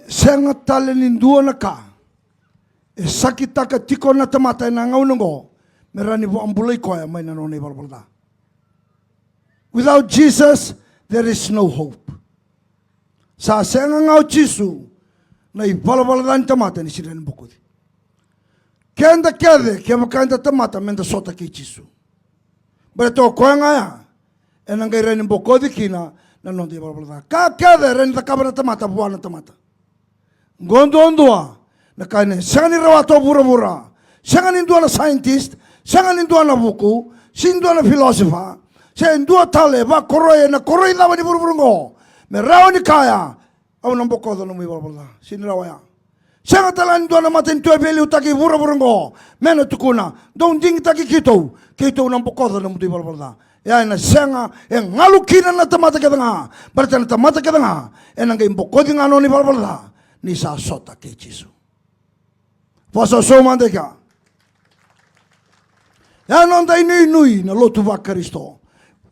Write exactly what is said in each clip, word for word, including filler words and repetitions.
Sega tale ni dua na ka e sakitaka tiko na tamata ena gauna oqo me rawa ni vakabulai koya mai na nona ivalavala ca. Without Jesus, there is no hope. Sa sega ga o Jisu, na ivalavala ca ni tamata ena sega ni rawa ni bokoci. Keda kece, kevaka eda tamata, meda sota kei Jisu. Baleta o koya ga ya ena qai rawa ni bokoci kina na noda ivalavala ca. Ka kece e rawa ni cakava na tamata vua na tamata, qo duadua na ka e sega ni rawata o vuravura. Sega ni dua na scientist, sega ni dua na vuku, se dua na philosopher, se dua tale e vakoroi ena koroi cava ni vuravura oqo me rawa ni kaya, au na bokoca nomu ivalavala ca. Sega ni rawa ya. Sega tale ni dua na matanitu e veiliutaki e vuravura oqo me na tukuna, dou digitaki keitou, keitou na bokoca nomudou ivalavala ca. Ya ena sega, e galu kina na tamata kece ga. Baleta na tamata kece ga ena qai bokoci ga nona ivalavala ca ni sa sota kei Jisu. Vakasausau mada e kea. Ya na noda inuinui na lotu vaKarisito.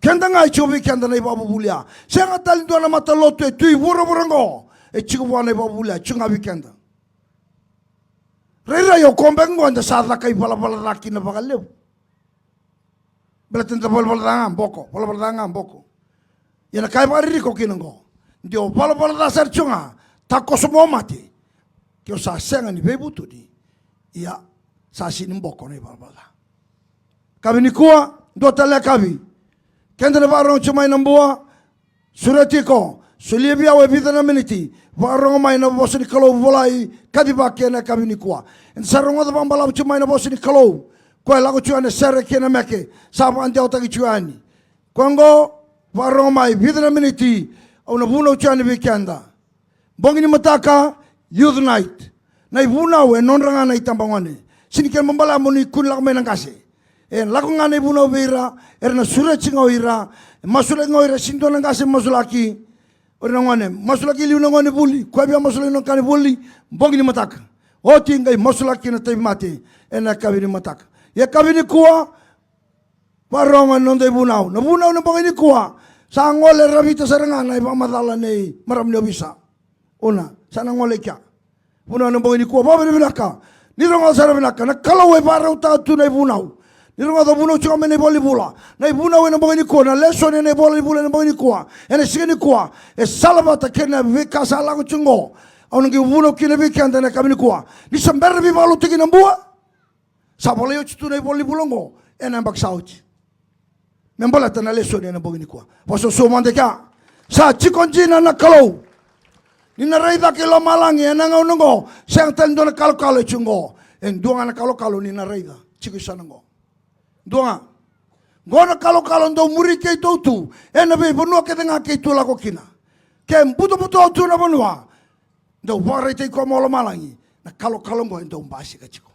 Keda ga e tiko vei keda na ivakavuvuli ya. Sega tale ni dua na matalotu e tu e vuravura oqo e tiko vua na ivakavuvuli ya, tiko ga vei keda. Rairai o koya beka oqo eda sa caka ivalavala ca kina vakalevu. Baleta eda valavala ca ga boko, valavala ca ga boko. Ia na ka e vakaririko kina oqo, de o valavala ca sara tiko ga, takoso mo mate, ke o sa sega ni veivutuni, ia sa sega ni boko na ivalavala ca. Yakavi nikua, dua tale na yakavi. Keda na vakarorogo tiko mai na bua, sureti iko, solia vei au e vica na miniti, vakarorogo mai na vosa ni Kalou volai, kacivaki ena yakavi nikua. Eda sa rogoca vakabalavu tiko mai na vosa ni Kalou, koya e lako tiko yani e sere kei na meke, sa vakadewataki tiko yani. Koya oqo, vakarorogo mai, vica na miniti, au na vunau tiko yani vei keda. Bogi ni mataka, youth night. Na ivunau e nodra ga na itabagone. Sega ni kena ibalebale mo ni kua ni lako mai na qase. E lako ga na ivunau vei ira, era na sureti ga o ira, e masulaki ga o ira, sega ni dua na qase e masulaki. O ira na gone, masulaki e liu na gone vuli, koya via masulaki na ka ni vuli, bogi ni mataka. Oti qai masulaki na tauvimate ena yakavi ni mataka. Ia yakavi nikua, vakarorogo ena noda ivunau. Na vunau ena bogi nikua, sa gole ravita sara ga na ivakamacala nei marama ni ovisa. Una, sa na gole i kea. Vunau ena bogi nikua, vakavinavinaka. Ni rogoca sara vinaka, na Kalou e vakarautaka tu na ivunau. Ni rogoca, vunau tiko mai na ivola ni vula. Na ivunau ena bogi nikua, na lesoni ena ivola ni vula ena bogi nikua, ena siga nikua, e salavata kei na veika sa lako tiko oqo. Au na qai vunau kina vei keda ena yakavi nikua. Ni se bera ni veivakalotutaki na bua. Sa volai oti tu na ivola ni vula oqo ena yabaki sa oti. Me baleta na lesoni ena bogi nikua. Vakasausau mada e kea. Sa tiko dina na Kalou. Ni na rai cake i lomalagi ena gauna oqo, sega tale ni dua na kalokalo e tiko oqo. E dua ga na kalokalo ni na raica, tiko i sana oqo. Dua ga. Oqo na kalokalo dau muri keitou tu ena veivanua kece ga keitou lako kina. Ke butobuto tu na vanua, dau vakaraitaki koya mai o lomalagi, na kalokalo oqo e dau basika tiko.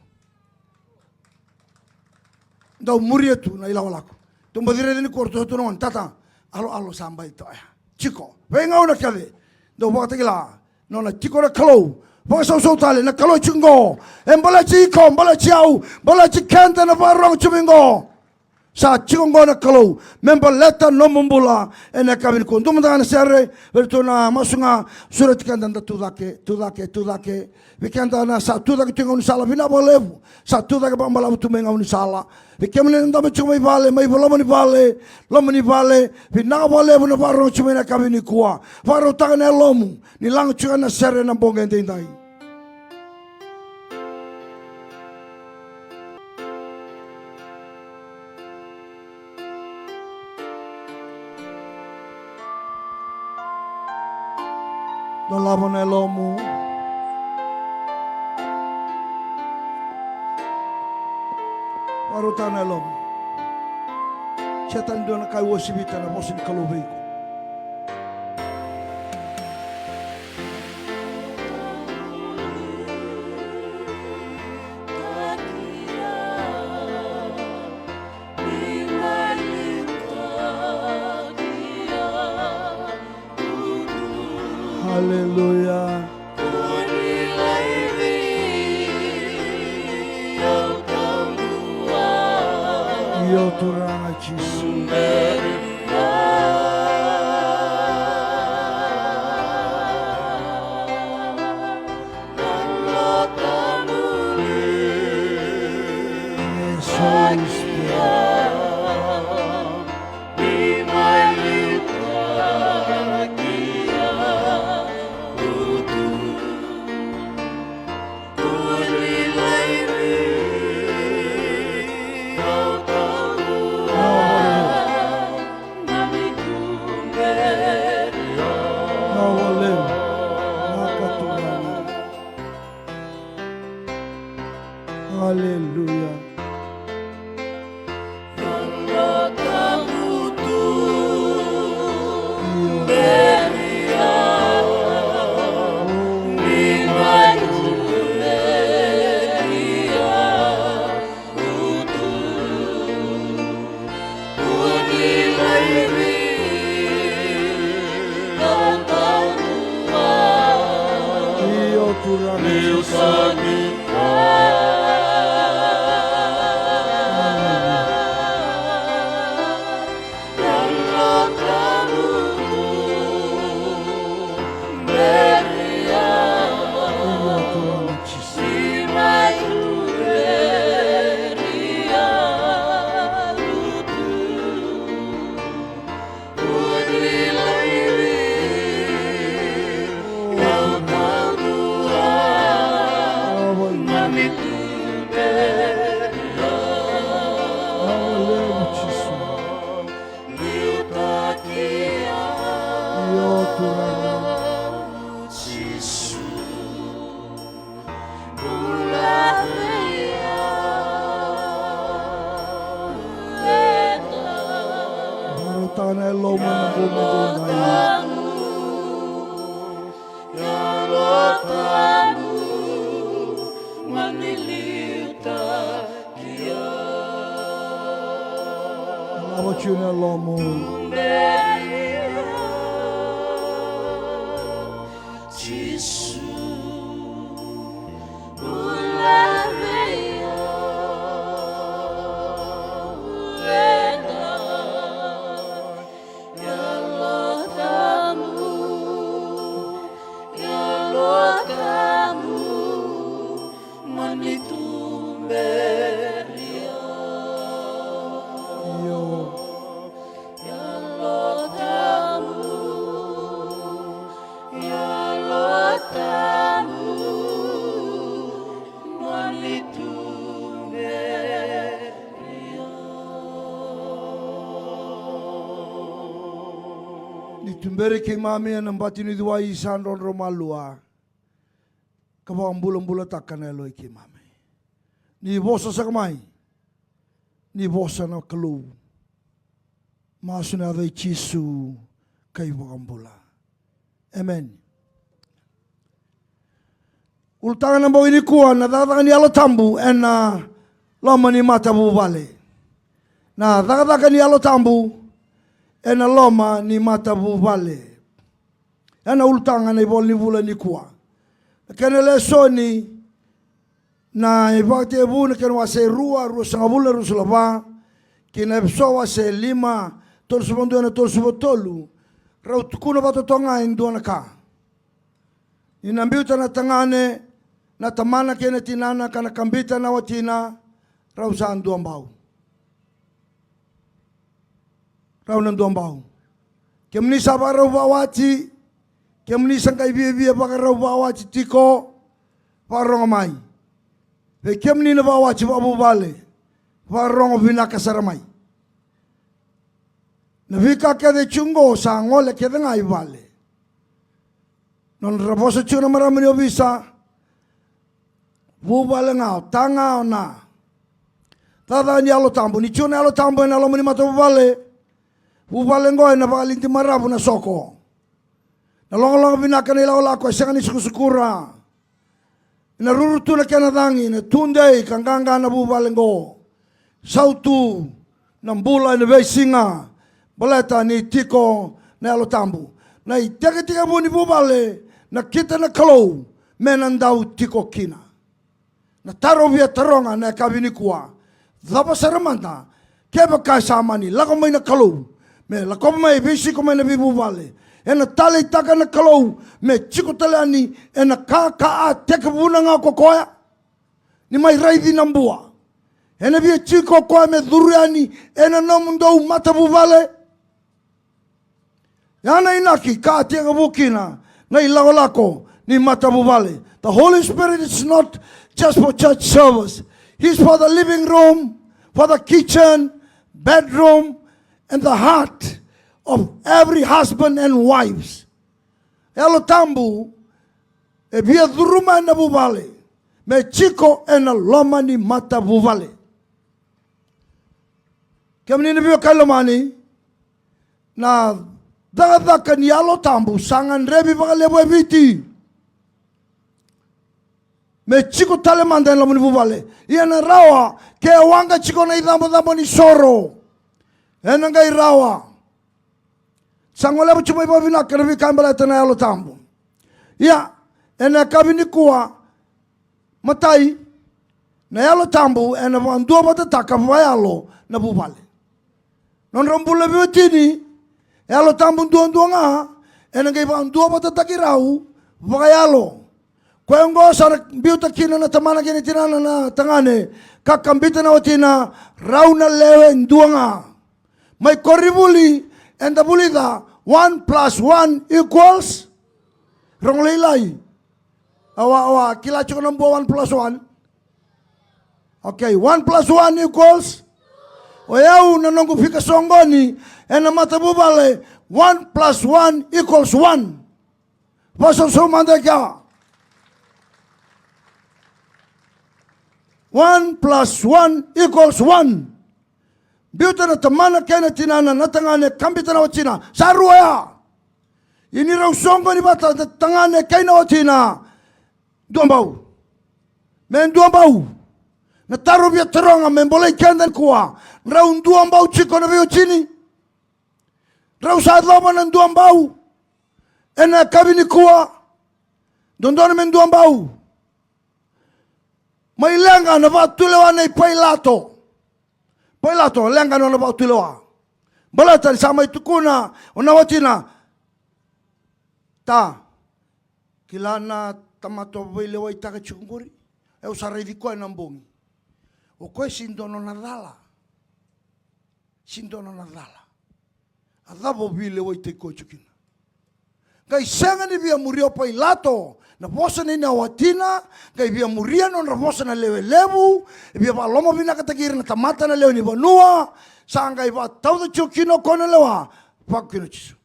Dau muria tu na ilakolako. Tou baci raica nikua ratou sa tu na gone, tata, aloalo sa bai toya. Tiko. Veigauna kece dau vakatakila nona tiko na Kalou. Vakasausau tale, na Kalou e tiko oqo. E baleti iko, baleti au, baleti keda na vakarorogo tiko mai oqo. Sa tiko oqo na Kalou me baleta nomu bula ena yakavi nikua. Dua mada ga na sere, vei ratou na masu ga, sureti keda da tucake, tucake, tucake. Vei keda na sa tucake tu e gaunisala, vinaka vakalevu. Sa tucake vakabalavu tu mai gaunisala. Vei kemuni na dabe tiko mai vale, mai loma ni vale, loma ni vale, vinaka vakalevu na vakarorogo tiko mai na yakavi nikua. Vakarautaka na yalomu ni laga tiko na sere ena bogi edaidai. Dolava na yalomu. Vakarautaka na yalomu. Sega tale ni dua na ka e uasivita na vosa ni Kalou vei iko. Haleluya. Io, Turaga Jisu. Aleluya. Io, Turaga. Io, Turaga. Vakarautaka na yalomu ena bogi edaidai. Lava tiko na yalomu. Io. Ni tuberi keimami ena bati ni uciwai sa drodro malua, ka vakabulabulataka na yalo i keimami. Ni vosa saka mai, ni vosa na Kalou. Masu ena yaca i Jisu ka iVakabula. Emeni. Ulutaga na bogi nikua, na cakacaka ni Yalo Tabu ena loma ni matavuvale. Na cakacaka ni Yalo Tabu ena loma ni matavuvale. Ena ulutaga na ivola ni vula nikua. Na kena lesoni na iVakatekivu na kena wase e rua, ruasagavulu, ruasagavulukava, kei na Efeso wase e lima, tolusagavulu ka dua ena tolusagavulu ka tolu. Rau tukuna vakatotogani e dua na ka. Ni na biuta na tagane na tamana kei na tinana, ka na kabita na watina, rau sa dua bau. Rau na dua bau. Kemuni sa vakarau vakawati, kemuni sa qai viavia vakarau vakawati tiko, vakarogo mai. Vei kemuni na vakawati vakavuvale, vakarogo vinaka sara mai. Na veika kece e tiko oqo sa gole kece ga i vale. Nodra vosa tiko na marama ni ovisa, vuvale ga o ta ga o na. Cakacaka ni Yalo Tabu, ni tiko na Yalo Tabu ena loma ni matavuvale. Vuvale oqo ena vakalidi maravu na soko. Na logaloga vinaka, na ilakolako e sega ni sukusukura. Ena ruru tu na kena cagi, na tudei ka qaqa na vuvale oqo. Sautu na bula ena veisiga, baleta ni tiko na Yalo Tabu. Na itekitekivu ni vuvale, nakita na Kalou me na dau tiko kina. Na taro via taroga na yakavi nikua, cava sara mada kevaka e sa mani lako mai na Kalou me lakova mai, veisiko mai na veivuvale? Ena taleitaka na Kalou me tiko tale yani ena ka ka a tekivuna ga ko koya. Ni mai raici na bua, ena via tiko o koya me curu yani ena nomudou matavuvale. Ya na inaki ka a tekivu kina na ilakolako ni matavuvale. The Holy Spirit is not just for church service. He's for the living room, for the kitchen, bedroom, and the heart of every husband and wives. Yalo Tabu e via curuma ena vuvale. Me tiko ena loma ni matavuvale. Kemuni na veiwekani lomani, na cakacaka ni Yalo Tabu sa gadrevi vakalevu e Viti. Me tiko tale mada ena loma ni vuvale. Ia na rawa, ke waqa tiko na icabocabo ni soro, ena qai rawa. Sa goleva tiko mai vakavinaka na veika e baleta na Yalo Tabu. Ia, ena yakavi nikua, matai, na Yalo Tabu ena vakaduavatataka vakayalo na vuvale. Nodra bula veiwatini, Yalo Tabu duadua ga, ena qai vakaduavatataki rau vakayalo. Koya oqo sa na biuta kina na tamana kei na tinana na tagane, ka kabita na watina, rau na lewe dua ga. Mai koronivuli, eda vulica, one plus one equals? Rogo lailai. Awa, awa, kila tiko na bua one plus one? Okay, one plus one equals? O yau na noqu fika soqoni ena matavuvale, one plus one equals one. Vakasausau mada e kea. One plus one equals one. Biuta na tamana kei na tinana, na tagane kabita na watina. Sa rua ya. Ia ni rau soqoni vata na tagane kei na watina, duabau. Me duabau. Na taro via taroga me bolei keda nikua, rau duabau tiko na veiwatini? Rau sa yacova na duabau ena yakavi nikua? Dodonu me duabau. Mai leqa na vakatulewa nei Pailato. Pailato, leqa na nona vakatulewa. Baleta ni sa mai tukuna o na watina, ta, kila na tamata o veilewaitaka tiko qori? Au sa raici koya na bogi. O koya sega ni dua nona cala. Sega ni dua nona cala. A cava o veilewaitaki koya tiko kina? Qai sega ni via muria o Pailato na vosa nei na watina, qai via muria na nodra vosa na lewe levu, e via vakalomavinakataki ira na tamata na lewe ni vanua, sa qai vakatauca tiko kina o koya na lewa, vaka kina o Jisu.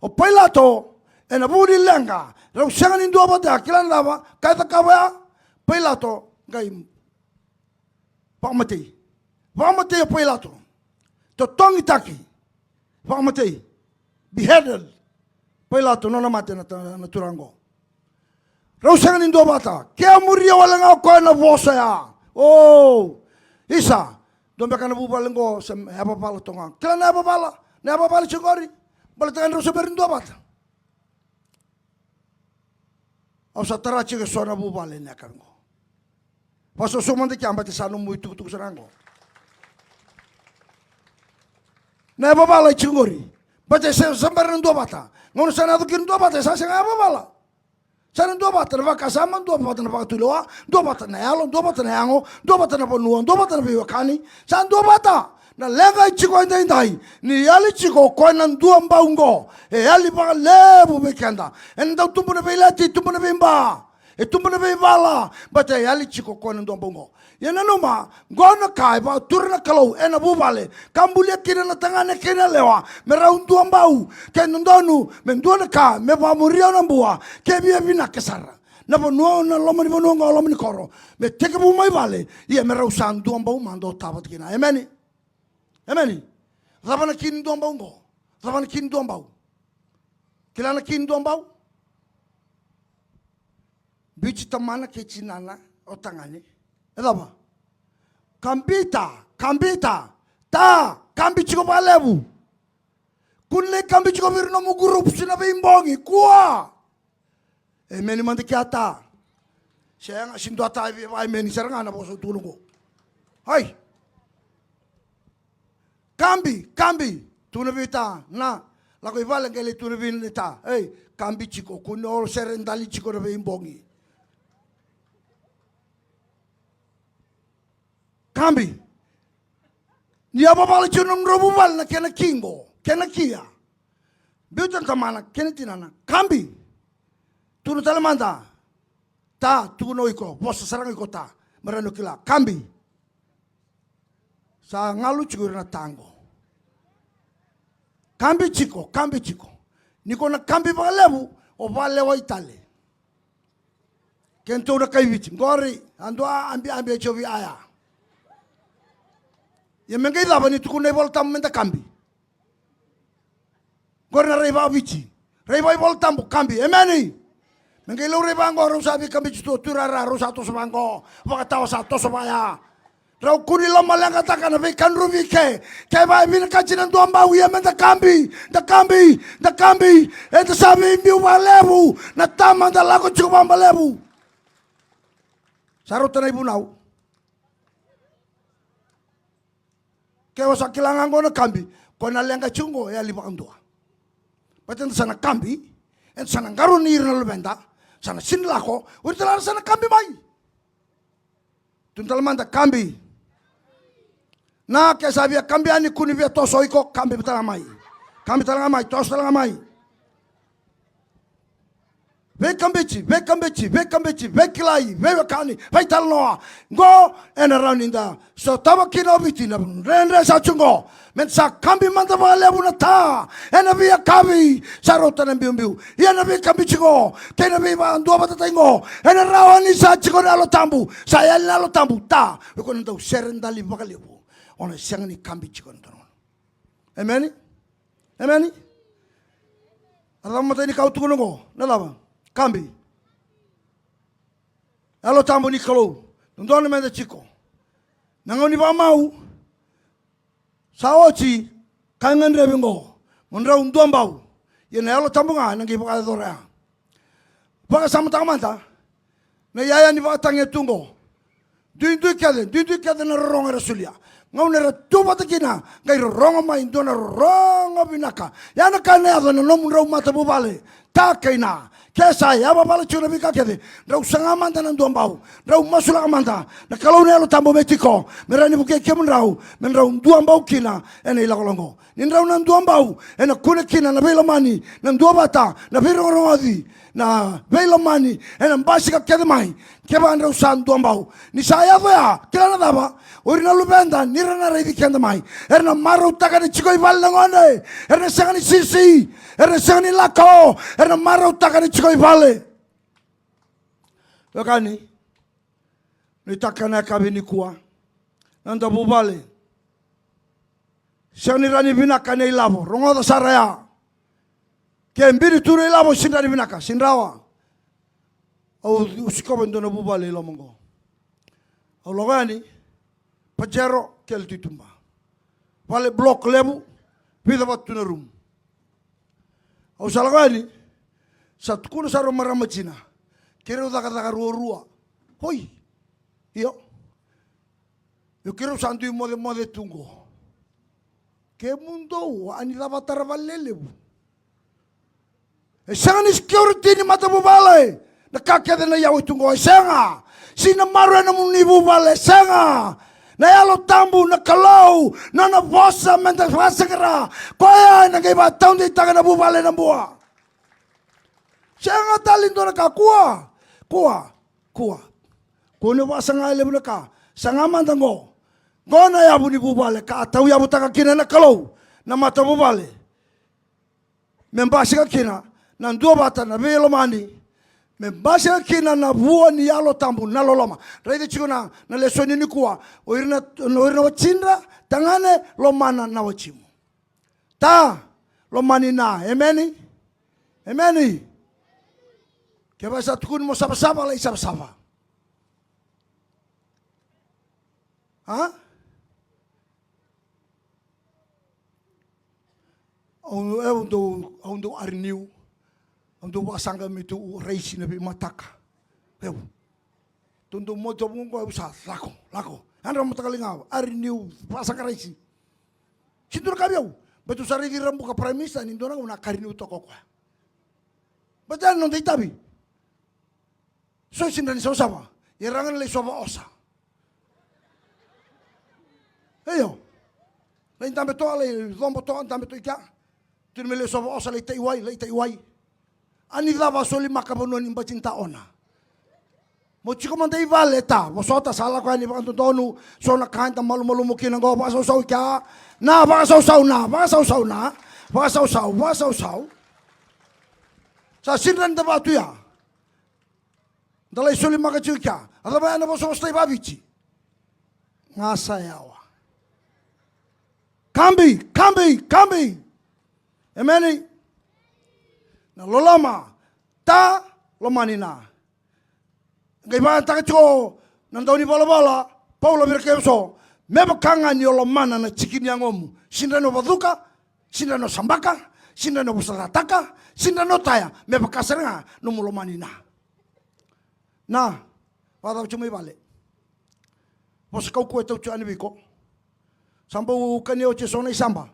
O Pailato, ena vuku ni leqa, rau sega ni duavata ya, kila na cava, ka e cakava ya, Pailato, qai vakamatei. Vakamatei o Pailato. Totogitaki. Vakamatei. Beheaded. Pailato, nona mate na, na turaga oqo. Rau sega ni duavata. Ke a muria wale ga o koya na vosa ya. O. Isa. Dua beka na vuvale oqo, se yavavala toka ga. Kila na yavavala. Na yavavala tiko qori. Baleta ga ni rau se bera ni duavata. Au sa tara tiko eso na vuvale ena yakavi oqo. Vakasausau mada kea, baleta sa nomu itukutuku sara ga oqo. Na yavavala e tiko qori. Baleta se, sa bera na duavata. Gauna sa na yaco kina duavata, sa sega yavavala. Sa na duavata na vakasama, duavata na vakatulewa, duavata na yalo, duavata na yago, duavata na vanua, duavata na veiwekani. Sa duavata. Na leqa e tiko edaidai, ni yali tiko o koya na duabau oqo, e yali vakalevu vei keda. Ena dau tubu na veileti, tubu na veiba, e tubu na veivala, baleta e yali tiko o koya na duabau oqo. Ia nanuma, oqo na ka e vakatura na Kalou ena vuvale, ka bulia kina na tagane kei na yalewa, me rau duabau, ke dodonu me dua na ka me vakamuria o na bua, ke via vinaka sara na vanua, na loma ni vanua oqo, loma ni koro, me tekivu mai vale, ia me rau sa duabau mada o tavata kina. Emeni. Emeni. Cava na ki ni duabau oqo? Cava na ki ni duabau? Kila na ki ni duabau? Biuti tamana kei tinana o tagane. E cava? Kabita, kabita. Ta, kabi tiko vakalevu. Kua ni lai kabi tiko vei ira nomu groups na veibogi. Kua. Emeni mada kea ta. Sega, sega ni dua ta e via vakaemeni sara ga na vosa au tukuna oqo. Ai. Kabi, kabi. Tukuna vei ta, na, lako i vale qai lai tukuna vei na ta. Ei, kabi tiko, kua ni o sere dali tiko na veibogi. Kabi. Ni yavavala tiko na nomudrau vuvale na kena ki qo, kena ki ya. Biuta na tamana kei na tinana, kabi. Tukuna tale mada. Ta, tukuna o iko, vosa sara ga o iko ta. Me rawa ni o kila, kabi. Sa galu tiko ira na ta qo. Kabi tiko, kabi tiko. Ni ko na kabi vakalevu, o vakalewai tale. Kedatou na kai Viti qori, a dua a biabi e tiovi aya. Ia me qai cava ni tukuna na iVola Tabu me da kabi? Qori na rai vaka-Viti. Rai vakaiVola Tabu, kabi. Emeni. Me qai laurai vaqo, rau sa veikabiti tu, tuirara, rau sa toso vaqo. Vakatawa sa toso vaya. Rau kua ni lomaleqataka na veikadruvi ke. Kevaka e vinakati na duabau, ia me da kabi, da kabi, da kabi. Eda sa veibiu vakalevu na tama da lako tiko vakabalevu. Sa rauta na ivunau. Ke o sa kila ga qo na kabi, ko na leqa tiko qo e yali vakadua. Baleta eda sa na kabi, eda sa na qarauni ira na luveda, sa na sega ni lako, o ira tale ga era sa na kabi mai. Tu tale mada, kabi. Na ke sa via kabi yani, kua ni via toso o iko, kabi tale ga mai. Kabi tale ga mai, toso tale ga mai. Veikabiti, veikabiti, veikabiti, veikilai, veiwekani, veitalanoa. Qo ena rawa ni da sotava kina o Viti na dredre sa tu qo. Me da sa kabi mada vakalevu na ta ena veiyakavi, sa rauta na biubiu. Ia na veikabiti qo kei na veivakaduavatataki qo, ena rawa ni sa tiko na Yalo Tabu. Sa yali na Yalo Tabu, ta, o iko na dau sere dali vakalevu. O na sega ni kabi tiko na dua na gauna. Emeni? Emeni? A cava matai ni ka au tukuna qo? Na cava? Kabi. Yalo Tabu ni Kalou. Dodonu me da tiko. Na gauna ni vakamau sa oti, ka e gadrevi qo, mo drau duabau. Ia na Yalo Tabu ga ena qai vakayacora ya. Vakasamataka mada na iyaya ni vakatagi e tu qo. Duidui kece, duidui kece na rorogo era solia. Gauna era tu vata kina, qai rorogo mai dua na rorogo vinaka. Ya na ka ena yaco ena nomudrau matavuvale. Ta kei na, ke sa yavavala tiko na veika kece, drau saga mada na duabau. Drau masulaka mada na Kalou na Yalo Tabu me tiko, me rawa ni vukei kemudrau me drau duabau kina ena ilakolako. Ni drau na duabau, ena kune kina na veilomani, na duavata, na veirogorogoci, na veilomani, ena basika kece mai. Kevaka drau sa duabau, ni sa yaco ya, kila na cava? O ira na luveda, ni ra na raici keda mai, era na marautaka na tiko i vale na gone. Era na sega ni sisi, era na sega ni lako, era na marautaka na tiko i vale. Wekani, nuitaka na yakavi nikua, na noda vuvale. Sega ni rawa ni vinaka na ilavo. Rogoca sara ya. Ke bini tu na ilavo, sega ni rawa ni vinaka, sega ni rawa. Au sikova e dua na vuvale i loma qo. Au lako yani, Pajero kei Tuituba. Vale block levu, vica vata tu na room. Au sa lako yani, sa tukuna sara o marama tina, keirau cakacaka ruarua. Oi. Io. Io, keirau sa dui mocemoce tu qo. Kemudou a ni cava tara vale lelevu. E sega ni security ni matavuvale. Na ka kece na iyau e tu qo, e sega. Sega ni maroroya na nomuni vuvale, e sega. Na Yalo Tabu, na Kalou, na nona vosa me da vakasaqara. Koya ena qai vakataudeitaka na vuvale na bua. Sega tale ni dua na ka, kua, kua, kua. Kua ni vakasaga e levu na ka. Saga mada qo. Qo na yavu ni vuvale ka a tauyavutaka kina na Kalou na matavuvale. Me basika kina na duavata, na veilomani. Me basika kina na vua ni Yalo Tabu, na loloma. Raica tiko na, na lesoni nikua. O ira na, o ira na watidra, tagane, lomana na watimu. Ta, lomani na, emeni? Emeni? Kevaka sa tukuni mo savasava, lai savasava. A? Au, au dau, au dau ariniu. Au dau vakasaqa me tu raisi na veimataka. Eu. Tou dau moce tu qo, au sa lako, lako. Yadra mataka liga, ariniu, vakasaqa raisi. Sega ni dua na ka vei au. Baleta au sa raici Rabuka Prime Minister ni dua na gauna a kariniu toka o koya. Baleta ya na noda itavi. So sega ni rawa ni savasava. Ia ra ga na lai sova osa. Io. Lai dabe toka, lai cobo toka, dabe toka i kea. Tukuni me lai sova osa, lai tai wai, lai tai wai. A ni cava, soli maka vanua ni bati ni ta ona. Mo tiko mada i vale, ta vosota, sa lako yani vakadodonu. So na ka eda malumalumu kina qo, vakasausau i kea. Na vakasausau, na vakasausau, na vakasausau, vakasausau. Sa sega ni rawa ni da vaka tu ya. Da lai soli maka tiko kea. A cava ya na vosavosa tai vaviti? Gasa yawa. Kabi, kabi, kabi. Emeni. Na loloma, ta, lomani na. Qai vakayagataka tiko na daunivalavala Paula vei ira kece eso, me vaka ga ni o lomana na tiki ni yagomu. Sidra ni o vacuka, sidra ni o sabaka, sidra ni o vosacataka, sidra ni o taya, me vaka sara ga nomu lomani na. Na, vakacava tiko mai vale? Vosa kaukaua e tau tiko yani vei iko. Sa bau kania oti eso na isaba.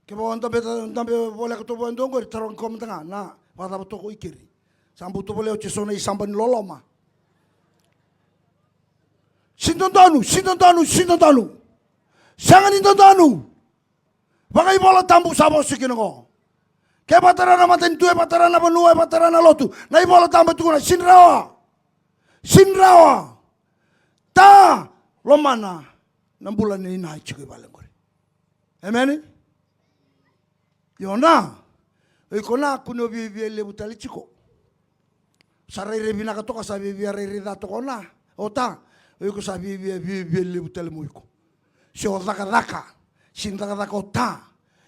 Kevaka o dabe, dabe voleka tovolea dua qori, taroga koya mada ga, na, vakacava toka o ikeri? Sa bau tovolea oti eso na isaba ni loloma. Sidodonu, sidodonu, sidodonu. Sega ni dodonu. Vakaivolatabu sa vosa kina qo. Ke vakatara na matanitu, e vakatara na vanua, e vakatara na lotu, na iVolatabu e tukuna, sidrawa. Sidrawa. Ta, lomana na bula nei na e tiko i vale qori. Emeni. Io na, o iko na kua ni o viavia levu tale tiko. Sa rairai vinaka toka, sa viavia rairai ca toka o na. O ta, o iko sa viavia, viavia levu tale mo iko. Se o cakacaka, se ni cakacaka o ta.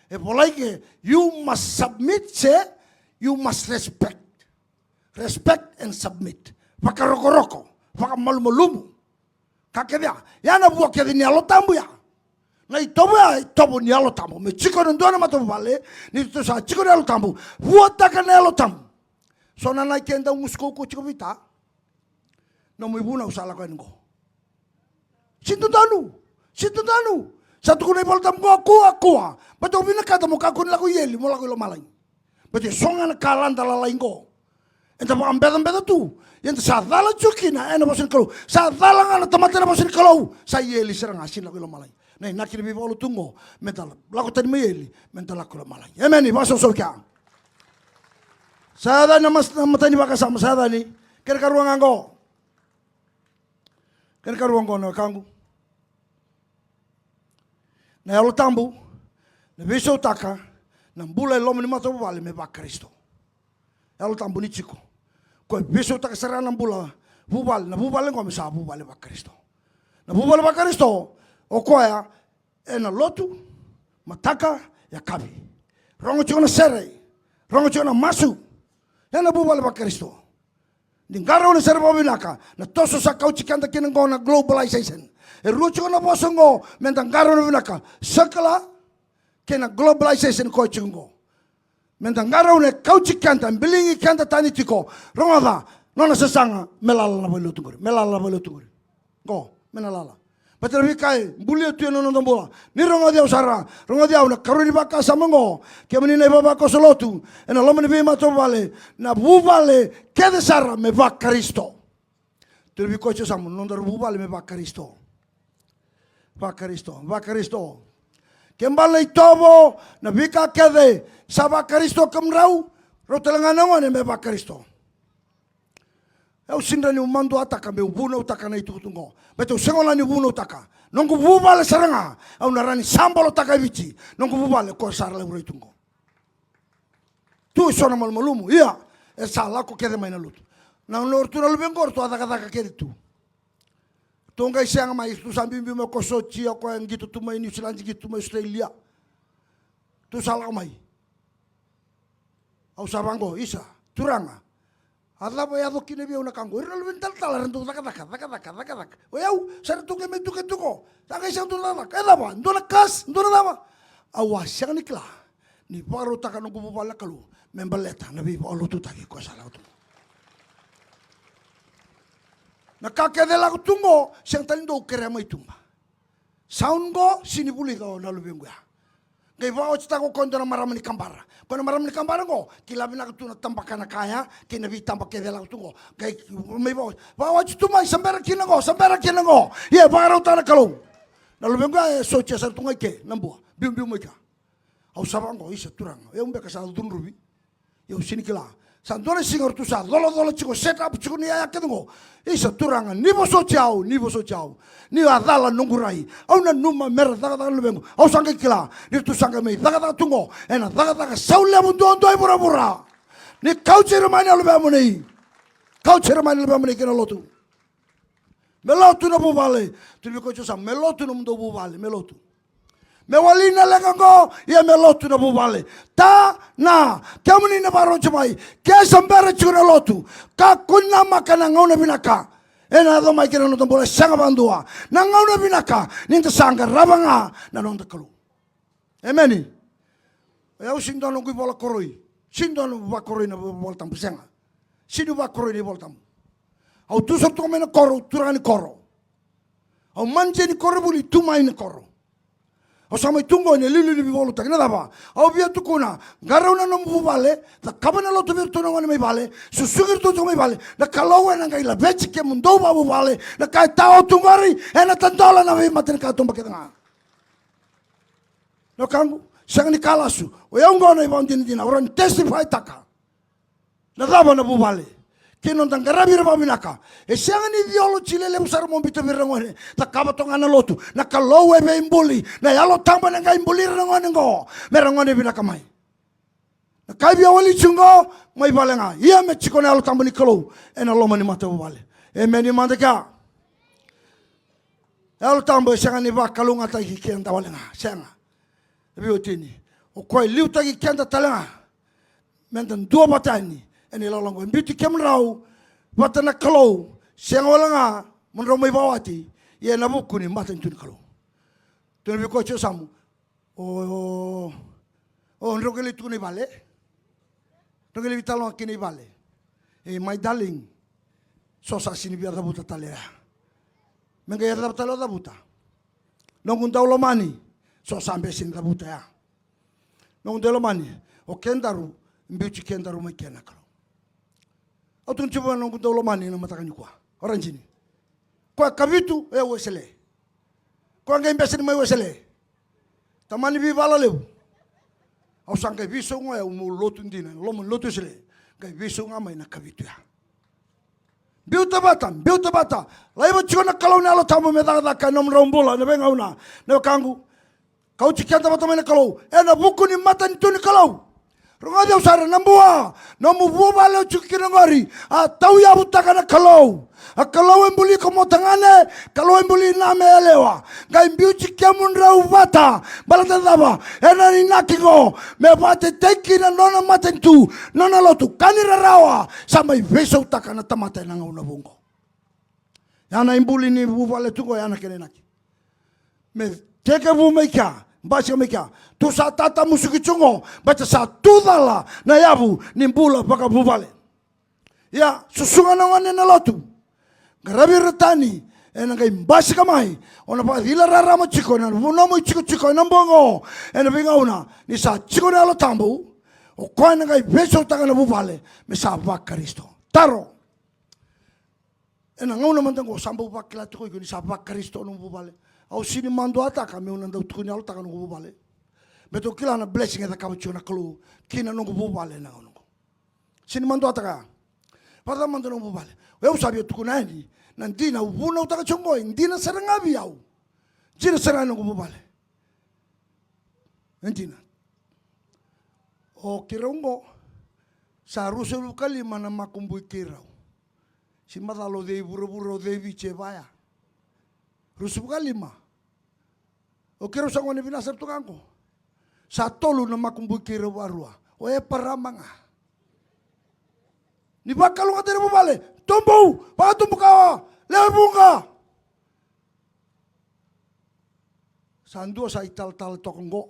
E volai ke, you must submit, se you must respect. Respect and submit. Vakarokoroko, vakamalumalumu. Ka kece ya, ya na vua kece ni Yalo Tabu ya. Na itovo ya, itovo ni Yalo Tabu. Me tiko na dua na matavuvale, ni tou sa tiko na Yalo Tabu. Vuataka na Yalo Tabu. So na nai ke dau gusu kaukaua tiko vei ta. Nomu ivunau sa lako yani qo. Sidodonu. Sidodonu. Sa tukuna iVolatabu qo, kua, kua. Baleta o vinakata mo kakua ni lako i eli, mo lako i lomalagi. Baleta e so ga na ka lada lalai qo. Eda vakabecabeca tu. Ia eda sa cala tiko kina ena vosa ni Kalou. Sa cala ga na tamata ena vosa ni Kalou. Sa i eli sara ga, sega ni lako i lomalagi. Na inaki ni veivakalotu qo, meda lako tani mai eli, meda lako i lomalagi. Emeni, vakasausau kea. Sa yaco yani na mas-, na matai ni vakasama, sa yaco yani. Kena karua ga qo. Kena karua qo na wekaqu. Na Yalo Tabu na veisautaka na bula e loma ni matavuvale me vaKarisito. Yalo Tabu ni tiko. Koya e veisautaka sara na bula vuvale, na vuvale qo me sa vuvale vaKarisito. Na vuvale vaKarisito, o koya ena lotu, mataka, yakavi. Rogo tiko na sere, rogo tiko na masu. Ena vuvale vaKarisito. Ni qarauna sara vakavinaka, na toso sa kauti keda kina qo na globalization. E rua tiko na vosa qo, meda qarauna vinaka, secular, kei na globalization koya tiko qo. Meda qarauna e kauti keda, biligi keda tani tiko, rogoca, nona sasaga, me lala na valelotu qori, me lala na valelotu qori. Qo, me na lala. Baleta na veika e bulia tu ena noda bula. Ni rogoci au sara, rogoci au na karua ni vakasama qo. Kemuni na ivavakoso lotu, ena loma ni veimatavuvale, na vuvale kece sara me vaKarisito. Turavi koya sa samu, nodaru vuvale me vaKarisito. VaKarisito, vaKarisito. Ke bale na itovo, na veika kece, sa vaKarisito kemudrau, rau tale ga na gone me vaKarisito. Au sega ni maduataka meu vunautaka na itukutuku qo. Baleta au sega ni vunautaka. Noqu vuvale sara ga, au na rawa ni sa bolotaka e Viti. Noqu vuvale ko sa laurai tu qo. Tu e so na malumalumu, ia, e sa lako kece mai na lotu. Na nodratou na luve qo, ratou a cakacaka kece tu. Ratou qai sega mai, ratou sa biubiu mai ko Sotia, ko e qito tu mai Niusiladi, qito tu mai Australia. Ratou sa lako mai. Au sa vaqo, isa, turaga. A cava e yaco kina vei au na ka qo? Ira na luve ni talatala era dau cakacaka, cakacaka, cakacaka. O yau, sa ratou qai mai tuke tu qo. Sa qai sega dua na cakacaka. E cava? Dua na kas, dua na cava? Au a sega ni kila ni vakarautaka noqu vuvale na Kalou me baleta na veivakalotutaki koya sa lako tu qo. Na ka kece e lako tu qo, sega tale ni dou kerea mai tuba. Sound qo, sega ni vulica o na luvequ ya. Qai vakaotitaka o koya dua na marama ni kabara. Koya na marama ni kabara qo, kila vinaka tu na tabaka na ka ya, kei na veitaba kece e lako tu qo. Qai mai vakaoti, vakaoti tu mai, sa bera kina qo, sa bera kina qo. Ia, vakarautaka na Kalou. Na luvequ ya e sotia sara tu ga i ke, na bua. Biubiu mai kea. Au sa vaqo, isa turaga. Au beka sa cudruvi. Ia au sega ni kila. Sa dua na siga ratou sa colacola tiko, set up tiko ni yaya kece qo. Isa turaga, ni vosoti au, ni vosoti au. Ni a cala noqu rai. Au nanuma mera cakacaka na luvequ. Au sa qai kila. Ni ratou sa qai mai cakacaka tu qo. Ena cakacaka sau levu duadua i vuravura. Ni kauti ira mai na luvemuni. Kauti ira mai na luvemuni ki na lotu. Me lotu na vuvale. Tukuna vei koya tiko, sa me lotu nomudou vuvale, me lotu. Me wali na leqa oqo, ia me lotu na vuvale. Ta na, kemuni na vakarorogo mai, ke sa bera tiko na lotu, kakua ni namaka na gauna vinaka ena yaco mai kina noda bula, sega vakadua. Na gauna vinaka ni da sa qarava ga na noda Kalou. Emeni. O yau sega ni dua noqu ivola koroi. Sega ni dua noqu vakoroi na ivola tabu, sega. Sega ni vakoroi na ivola tabu. Au tu sara tu mai na koro, au turaga ni koro. Au manager ni koronivuli, tu mai na koro. Au sa mai tu qo ena iliuliu ni veivakalotutaki, na cava? Au via tukuna, qarauna nomu vuvale, cakava na lotu vei iratou na gone mai vale, susugi iratou tiko mai vale, na Kalou ena qai laveti kemudou vakavuvale, na ka e tao tu qori, ena tadola na veimatanikatuba kece ga. Na wekaqu, sega ni ka lasu. O yau qo na ivakadinadina, au rawa ni testify taka. Na cava? Na vuvale. Kei na noda qaravi ira vakavinaka. E sega ni theology lelevu sara mo biuta vei ira na gone. Cakava toka ga na lotu. Na Kalou e veibuli. Na Yalo Tabu ena qai buli ira na gone qo. Me ra gone vinaka mai. Na ka e via wali tiko qo, mai vale ga. Ia me tiko na Yalo Tabu ni Kalou ena loma ni matavuvale. Emeni mada kea. Yalo Tabu e sega ni vakalougatataki keda wale ga. Sega. E veiwatini. O koya e liutaki keda tale ga. Meda duavata yani ena ilawalawa oqo. E biuti kemudrau vata na Kalou. Sega wale ga mo drau mai vakawati. Ia ena vuku ni matanitu ni Kalou. Tukuna vei koya tiko, yasamu. O, o, o, drau qai lai tukuna i vale. Drau qai lai veitalanoa kina i vale. E, my darling, so sa sega ni via cavuta tale ya. Me qai yacova tale o cavuta. Noqu dau lomani, so sa bese ni cavuta ya. Noqu dau lomani, o kedaru, biuti kedaru mai kina na Kalou. Au tukuna tiko vua noqu dau lomani na mataka nikua. O Rajini. Koya kavitu, o yau Wesele. Koya qai bese ni mai Wesele. Tamani veivala levu. Au sa qai veisau ga, au meu lotu dina, loma ni lotu Wesele. Qai veisau ga mai na kavitu ya. Biuta vata, biuta vata. Laiva tiko na Kalou na Yalo Tabu me cakacaka ena nomudrau bula, na veigauna. Na wekaqu. Kauti keda vata mai na Kalou, ena vuku ni matanitu ni Kalou. Rogoci au sara, na bua, nomu vuvale o tiko kina qori, a tauyavutaka na Kalou. A Kalou e buli iko mo tagane, Kalou e buli na me yalewa. Qai biuti kemudrau vata, baleta na cava? Ena inaki qo, me vakatetei kina nona matanitu, nona lotu, ka ni rarawa, sa mai veisautaka na tamata ena gauna vou qo. Ya na ibuli ni vuvale tu qo, ya na kena inaki. Me tekivu mai kea, basika mai kea. Tu sa tatamusuki tu qo, baleta sa tu cala na yavu ni bula vakavuvale. Ia, susuga na gone ena lotu. Qaravi ira tani, ena qai basika mai. O na vakacila rarama tiko, ena vu nomu itikotiko, ena bogi qo, ena veigauna, ni sa tiko na Yalo Tabu, o koya ena qai veisautaka na vuvale, me sa vaKarisito. Taro. Ena gauna mada qo sa bau vakila tiko iko ni sa vaKarisito nomu vuvale. Au sega ni maduataka meu na dau tukuni yalotaka noqu vuvale. Me tou kila na blessing e cakava tiko na Kalou ki na noqu vuvale ena gauna qo. Sega ni maduataka. Vakacava mada noqu vuvale? O yau sa via tukuna yani na dina au vunautaka tiko qo, e dina sara ga vei au. Dina sara ga noqu vuvale. E dina. O keirau qo sa ruasagavulu ka lima na makubui keirau. Sega ni macala o cei vuravura, o cei Viti e vaya. Ruasagavulu ka lima. O keirau sa gone vinaka sara tu ga qo. Sa tolu na makubui keirau vakarua. O Eparama ga. Ni vakalougatataki na vuvale. Tubu, vakatubu kawa, lewe vuqa. Sa dua sa italatala toka qo.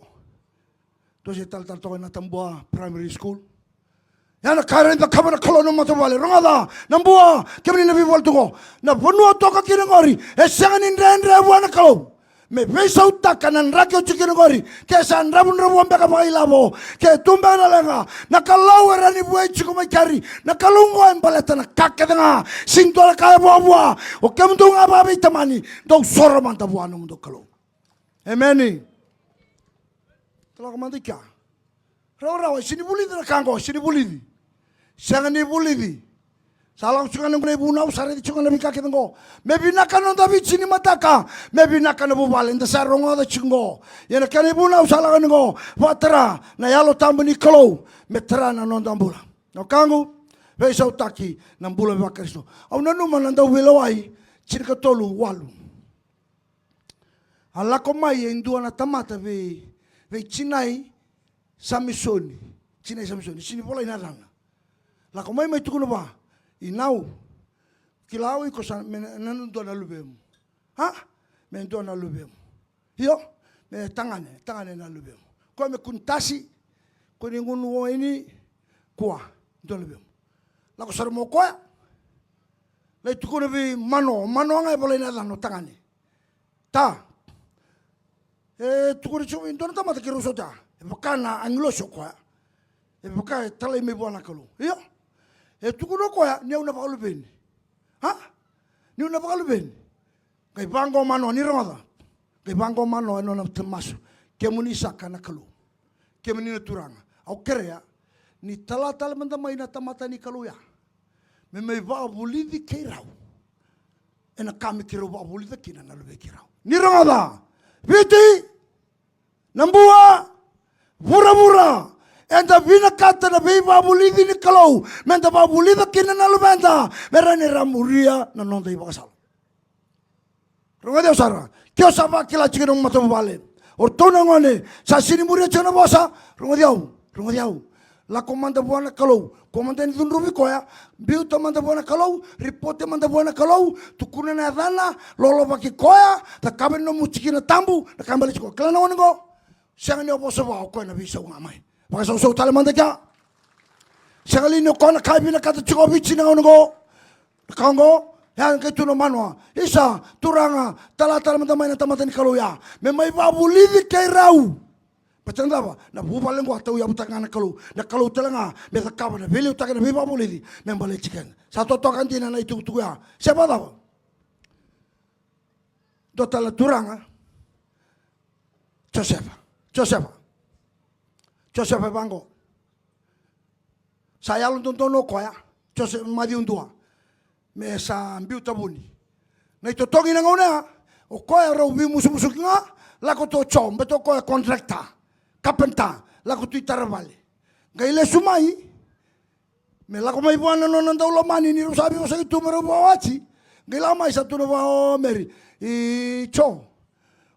Dua sa italatala toka ena Tabua Primary School. Ya na ka e rawa ni cakava na Kalou ena matavuvale. Rogoca, na bua, kemuni na veivalu tu qo. Na vanua toka kina qori, e sega ni dredre vua na Kalou me veisautaka na draki o tiko kina qori. Ke sa dravudravua beka vakailavo, ke tu beka na leqa, na Kalou e rawa ni vueti iko mai keri. Na Kalou qo e baleta na ka kece ga. Sega ni dua na ka e vuavua. O kemudou ga vakaveitamani, dou soro mada vua nomudou Kalou. Emeni. Talako mada i kea. Rawarawa, e sega ni vulici na ka qo, e sega ni vulici. Sega ni vulici. Sa lako tiko ga na noqu na ivunau, sa raici tiko ga na veika kece qo. Me vinaka na noda veitini mataka, me vinaka na vuvale, da sa rogoca tiko qo. Ia na kena ivunau sa lako ni qo, vakatara na Yalo Tabu ni Kalou me tara na noda bula. Na wekaqu, veisautaki na bula vaKarisito. Au nanuma na Dauveilewai tinikatolu walu. A lako mai e dua na tamata vei, vei tinai Samisoni. Tinai Samisoni, sini volai na yacana. Lako mai mai tukuna vua, Inau, kila au iko sa me na, na dua na luvemu. A? Me dua na luvemu. Io, me tagane, tagane na luvemu. Koya me kua ni tasi, kua ni gunu waini, kua, dua na luvemu. Lako sara mai o koya. Lai tukuna vei Manoa, Manoa ga e volai na yacana o tagane. Ta. E tukuna tiko vei dua na tamata keirau sota. E vaka na agilosi o koya. E vaka e talai mai vua na Kalou. Io. E tukuna o koya, niu na vakaluveni. A? Niu na vakaluveni. Qai vaqo o Manoa, ni rogoca. Qai vaqo o Manoa ena nona masu. Kemuni saka na Kalou. Kemuni na Turaga. Au kerea ni tala tale mada mai na tamata ni Kalou ya me mai vakavulici keirau ena ka me keirau vakavulica kina na luvei keirau. Ni rogoca. Viti, Nabua, vuravura, eda vinakata na veivakavulici ni Kalou meda vakavulica kina na luveda me rawa ni ra muria na noda ivakasala. Rogoci au sara, ke o sa vakila tiko na nomu matavuvale, o ratou na gone sa sini muria tiko na vosa, rogoci au, rogoci au. Lako mada vua na Kalou, kua mada ni cudruvi koya, biuta mada vua na Kalou, ripote mada vua na Kalou, tukuna na yacana, lolovaki koya, cakava na nomu tikina tabu, na ka bale tiko. Kila na gone qo, sega ni o vosa vua, o koya na veisau ga mai. Vakasausau tale mada kea. Sega li ni o koya na ka e vinakata tiko o Viti na gauna qo. Na ka qo, e a qai tukuna o Manoa, isa, Turaga, tala tale mada mai na tamata ni Kalou ya me mai vakavulici keirau. Baleta na cava? Na vuvale qo a tauyavutaka ga na Kalou. Na Kalou tale ga me cakava na veiliutaki, na veivakavulici me baleti keda. Sa totoka dina na itukutuku ya. Se vakacava? Dua tale na turaga, Josefa. Josefa. Josefa e vaqo. Sa yalododonu o koya, Josefa, Maciu dua, me sa biuta vuni. Na itotogi na gauna ya, o koya rau veimusumusuki ga, lako tu o Jo, baleta o koya contractor, carpenter, lako tu i tara vale. Qai lesu mai, me lako mai vua na nona daulomani ni rau sa veivosaki tu me rau vakawati. Qai lako mai sa tukuna vua o Meri, i Jo,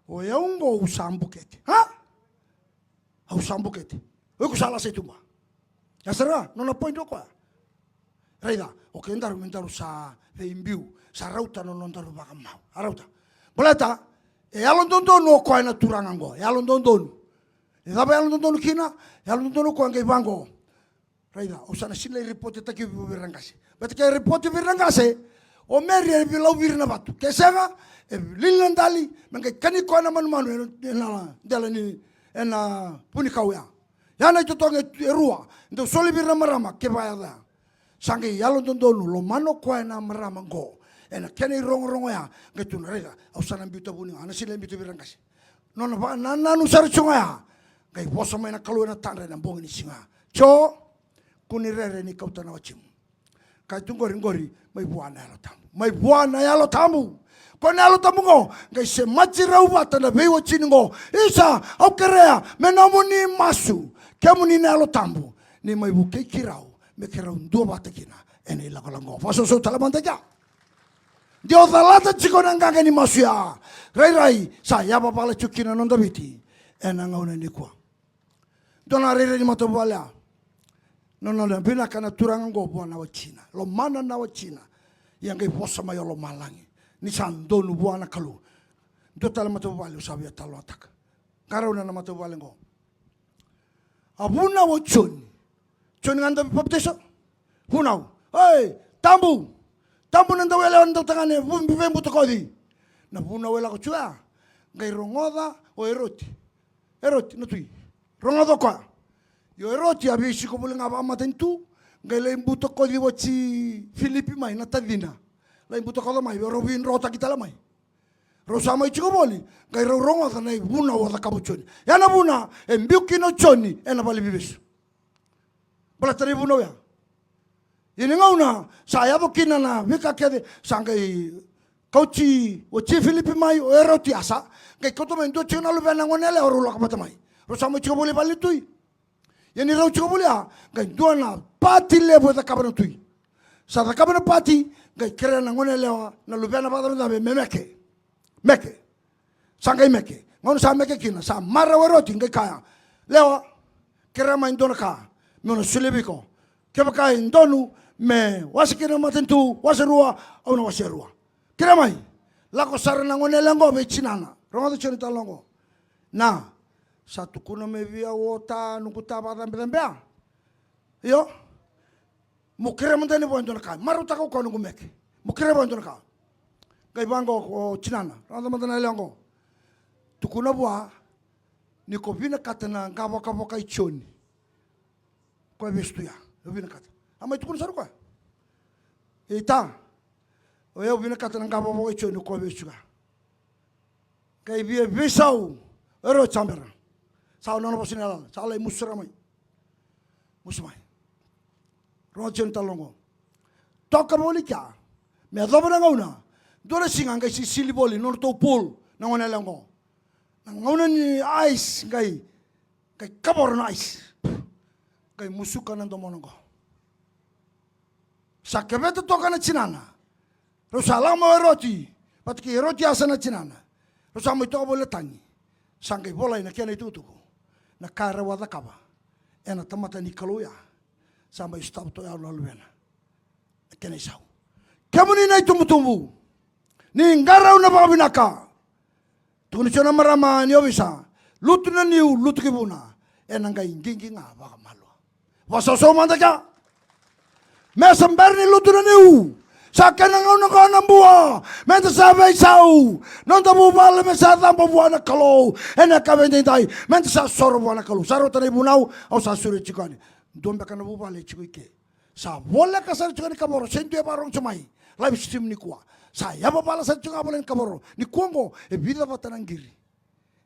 o yau qo au sa bukete. A? Au sa bukete. O iko sa lasa i tuba. Ya sara, nona point o koya. Raica, o kedaru me daru sa veibiu, sa rauta na nodaru vakamau. A rauta. Baleta, e yalododonu o koya na turaga qo, e yalododonu. E cava e yalododonu kina? E yalododonu o koya qai vaqo. Raica, au sa na sila i ripote taki vei ira na qase. Baleta ke ripote vei ira na qase, o Meri e veilauviri na vatu. Ke sega, e lili na dali, me qai kani koya na manumanu, ena, ena dela ni, ena vunikau ya. Ya na itotogi e rua, dau soli vei ira na marama, kevaka e yaco ya. Sa qai yalododonu, lomana o koya na marama qo. Ena kena irogorogo ya, qai tukuna raica, au sa na biuta vuni ga, a na sila e biuta vei ira na qase. Nona vakanananu sara tiko ga ya, qai vosa mai na Kalou ena tadra ena bogi ni siga. Jo, kua ni rere ni kauta na watimu. Ka e tu qori, qori, mai vua na Yalo Tabu. Mai vua na Yalo Tabu. Ko na Yalo Tabu qo, qai semati rau vata na veiwatini qo. Isa, au kerea, me nomuni masu, kemuni na Yalo Tabu, ni mai vukei keirau, me keirau duavata kina ena ilakolako qo. Vakasausau tale mada kea. De o calata tiko na qaqa ni masu ya. Rairai, sa yavavala tiko kina na noda Viti ena gauna nikua. Dua na rairai ni matavuvale ya. Nona vinaka na turaga qo vua na watina. Lomana na watina. Ia qai vosa mai o lomalagi. Ni sa donu vua na Kalou. Dua tale matavuvale au sa via talanoataka. Qarauna na matavuvale qo. A vunau o Joni. Joni ga dau papitaiso. Vunau. Oi, tabu. Tabu na dauyalewa, na dautagane, vu-, veibutakoci. Na vunau e lako tu ya. Qai rogoca o Eroti. Eroti, na tui. Rogoca o koya. Io Eroti, a veisiko voli ga vakamatanitu. Qai lai butakoci vati Filipi mai, na tacina. Lai butakoca mai, rau veidrotaki tale mai. Rau sa mai tiko voli, qai rau rogoca na ivunau a cakava o Joni. Ya na vuna e biu kina o Joni ena valeniveivesu. Baleta na ivunau ya. Ia ni gauna sa yaco kina na veika kece, sa qai kauti o Filipi mai o Eroti, a sa qai kauta mai dua tiko na luvena gone yalewa, rau lako vata mai. Rau sa mai tiko voli vale ni tui. Ia ni rau tiko voli ya, qai dua na pati levu e cakava na tui. Sa cakava na pati, qai kerea na gone yalewa, na luvena vakacabecabe me meke. Meke. Sa qai meke. Gauna sa meke kina, sa marau o Eroti, qai kaya, "Lewa, kerea mai dua na ka meu na solia vei iko. Kevaka e donu me wase kina na matanitu, wase rua, au na wasea rua. Kerea mai." Lako sara na gone yalewa qo vei tinana. Rogoca tiko na italanoa qo. "Na, sa tukuna mai vei au o ta, noqu ta vakacabecabea. Io, mo kerea mada yani vua e dua na ka. Marautaka au koya noqu meke. Mo kerea vua e dua na ka." Qai vaqo o tinana. Rogoca mada na yalewa qo. "Tukuna vua ni ko vinakata na qavokavoka i Joni. Koya e vesu tu ya. Au vinakata." A mai tukuna sara o koya. "Ei ta, o yau vinakata na qavokavoka i Joni, koya e vesu tu ya." Qai via veisau o Eroti, sa bera. Sa nona vosa ni yalayala, sa lai musu sara mai. Musu mai. Rogoca tiko na italanoa qo. Toka voli kea, me yacova na gauna, dua na siga qai sisili voli na nodratou pool na gone yalewa qo. Na gauna ni ice qai, qai kavoro na ice. Qai musuka na domona qo. Sa keveta toka na tinana. Rau sa lako mai o Eroti vata kei Eroti, a sa na tinana. Rau sa mai toka voli na tagi. Sa qai volai na kena itukutuku. Na ka rau a cakava ena tamata ni Kalou ya, sa mai sotava toka ya na luvena. Na kena isau. Kemuni na itubutubu, ni qarauna vakavinaka. Tukuna tiko na marama ni ovisa, lutu na niu, lutu ki vuna, ena qai qiqi ga vakamalua. Vakasausau mada kea. Me sa bera ni lutu na niu, sa kena gauna qo na bua, meda sa veisau. Noda vuvale me sa caba vua na Kalou ena yakavi edaidai, meda sa soro vua na Kalou. Sa rauta na ivunau, au sa sureti tiko yani. Dua beka na vuvale e tiko i ke. Sa voleka sara tiko ni kavoro, se dua e vakarogo tiko mai live stream nikua. Sa yavavala sara tiko ga voleka ni kavoro. Nikua oqo e vica vata na qiri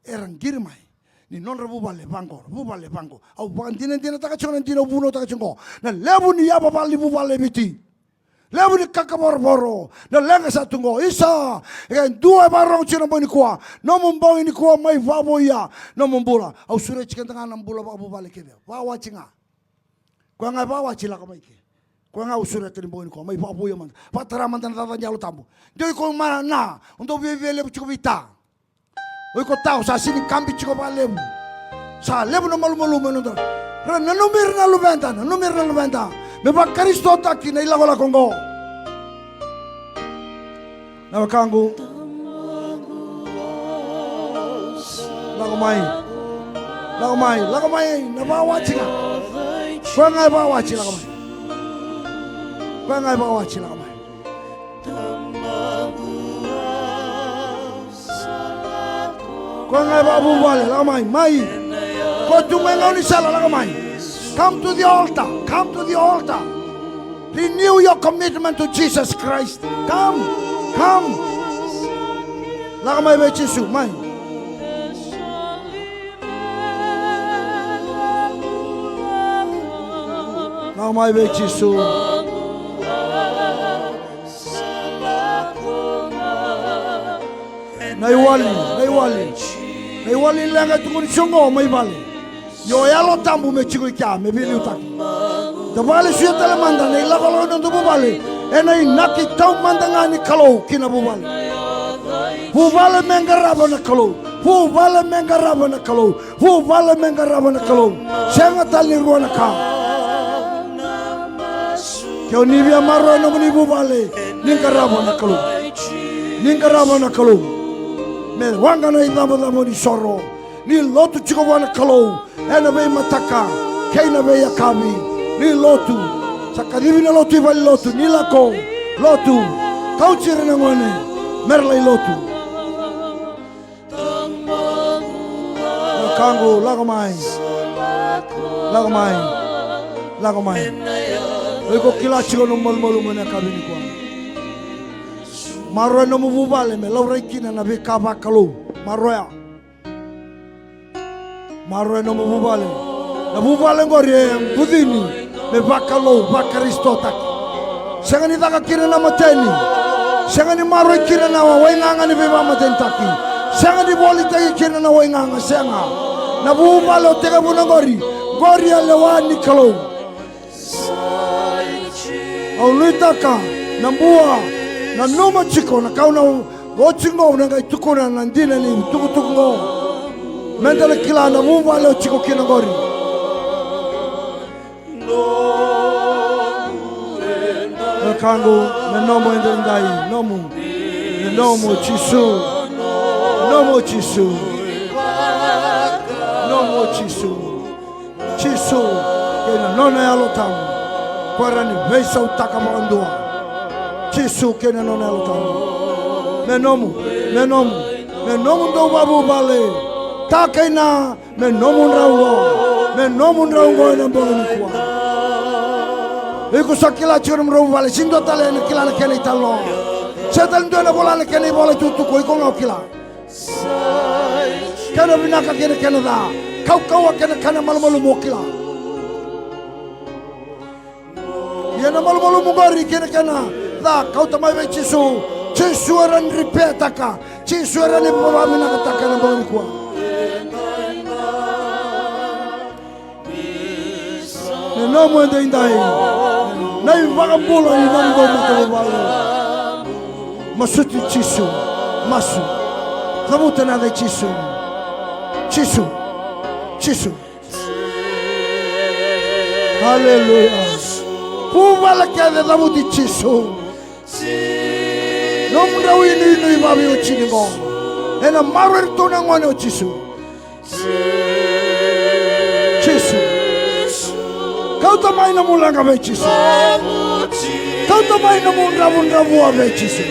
era qiri mai ni nodra vuvale vaqo, vuvale vaqo. Au vakadinadinataka tiko na dina, au vunautaka tiko oqo. Na levu ni yavavala ni vuvale e Viti, levu ni kakavorovoro, na leqa sa tu oqo. Isa, e dua e vakarogo tiko na bogi nikua, nomu bogi nikua, mai vakavouya nomu bula. Au sureti keda ga na bula vakavuvale kece. Vakawati ga. Koya ga e vakawati, lako mai ke. Koya ga au sureta ni bogi nikua, mai vakavouya mada. Vakatara mada na cakacaka ni Yalo Tabu. De o iko ma na, o dau viavialevu tiko vei ta. O iko ta, o sa sega ni kabi tiko vakalevu. Sa levu na malumalumu e noda. Ra nanumi ira na luveda, nanumi ira na luveda. Me vakarisitotaki na ilakolako oqo. Na wekaqu. Lako mai. Lako mai, lako mai, na vakawati ga. Koya ga e vakawati, lako mai. Koya ga e vakawati, lako mai. Koya ga e vakavuvale, lako mai, mai. Ko tu mai gaunisala, lako mai. Come to the altar, come to the altar. Renew your commitment to Jesus Christ. Come, come. Lako mai vei Jisu, mai. Lako mai vei Jisu. Na iwali, na iwali. Na iwali leqa e tukuni soqo mai vale. Io, Yalo Tabu me tiko i kea, me veiliutaki. Da vakalesuya tale mada na ilakolako ni noda vuvale ena inaki taumada ga ni Kalou ki na vuvale. Vuvale me qarava na Kalou. Vuvale me qarava na Kalou. Vuvale me qarava na Kalou. Sega tale ni rua na ka. Ke o ni via maroroya nomuni vuvale, ni qarava na Kalou. Ni qarava na Kalou. Me waqa na icabocabo ni soro. Ni lotu tiko vua na Kalou ena veimataka kei na veiyakavi. Ni lotu. Sa kacivi na lotu i valenilotu. Ni lako. Lotu. Kauti ira na gone mera lai lotu. Wekaqu, lako mai. Lako mai. Lako mai. O iko kila tiko nomu malumalumu ena yakavi nikua. Maroroya nomu vuvale me laurai kina na veika vakalou. Maroroya. Maroroya nomu vuvale. Na vuvale oqori e bucini me vakalou, vakarisitotaki. Sega ni caka kina na mateni. Sega ni maroroi kina na waigaga ni veivakamatenitaki. Sega ni volitaki kina na waigaga, sega. Na vuvale o tekivuna oqori, Qori a lewa ni Kalou. Au nuitaka na bua, nanuma tiko na ka au na oti qo, au na qai tukuna na dina ni tukutuku qo. Meda na kila na vuvale o tiko kina qori. Wekaqu, me nomu edaidai, nomu. Me nomu o Jisu. Nomu o Jisu. Nomu o Jisu. Jisu kei na nona Yalo Tabu, ko era ni veisautaka vakadua. Jisu kei na nona Yalo Tabu. Me nomu, me nomu, me nomu dau vavuvale. Ta kei na, me nomu drau qo, me nomu drau qo ena bogi nikua. Iko sa kila tiko nomu drau vuvale, sega ni dua tale ena kila na kena italanoa. Sega tale ni dua ena vola na kena ivola tukutuku, iko ga o kila. Kena vinaka kei na kena ca, kaukauwa kei na kena malumalumu o kila. Ia na malumalumu qori kei na kena ca, kauta mai vei Jisu. Jisu era ni ripetaka, Jisu era ni vakavinakataka ena bogi nikua. Me nomu edaidai na iVakabula ni nomudou matavuvale. Masuti Jisu. Masu. Cavuta na yaca i Jisu. Jisu. Jisu. Aleluya. Vuvale kece cavuti Jisu. Nomudrau inuinui vaveiwatini qo. Ena maroroi iratou na gone o Jisu. Jisu. Kauta mai nomu leqa vei Jisu. Kauta mai nomu dravudravua vei Jisu.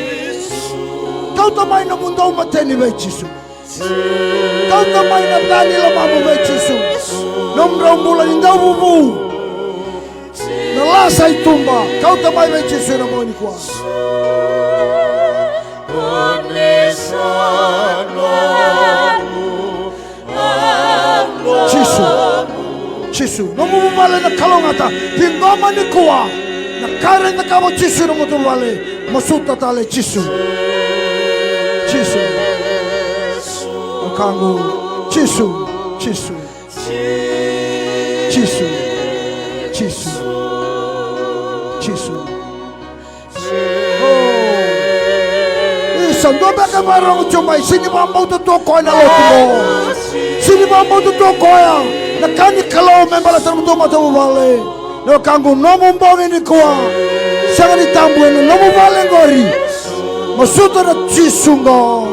Kauta mai nomu daumateni vei Jisu. Kauta mai na ca ni lomamu vei Jisu. Nomudrau bula ni dauvuvu, na lasa i tuba, kauta mai vei Jisu ena bogi nikua. Jisu, Jisu, nomu vuvale na kalougata. Ciqoma nikua na ka era cakava o Jisu ena matavuvale. Masuta tale Jisu. Jisu. Wekaqu. Jisu. Jisu. Jisu. Jisu. Jisu. O. Isa, dua beka e vakarorogo tiko mai, sega ni vakabauta tu o koya na lotu qo. Sega ni vakabauta tu o koya na ka ni Kalou me baleta na nomutou matavuvale. Na wekaqu, nomu bogi nikua. Sega ni tabu ena nomu vale qori. Masuta na Jisu qo.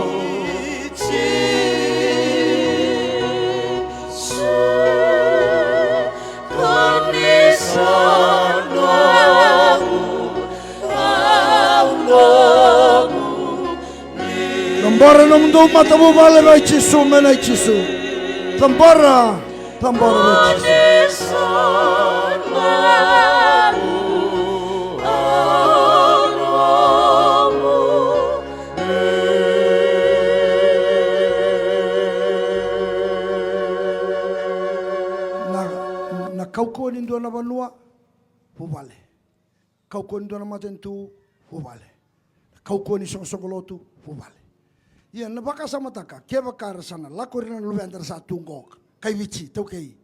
Cabora nomudou matavuvale vei Jisu, me nei Jisu. Cabora, cabora vei Jisu. Na, na kaukauwa ni dua na vanua, vuvale. Kaukauwa ni dua na matanitu, vuvale. Kaukauwa ni soqosoqo lotu, vuvale. Ia na vakasamataka, kevaka era sa na lako ira na luveda era sa tu qo, kai Viti, taukei,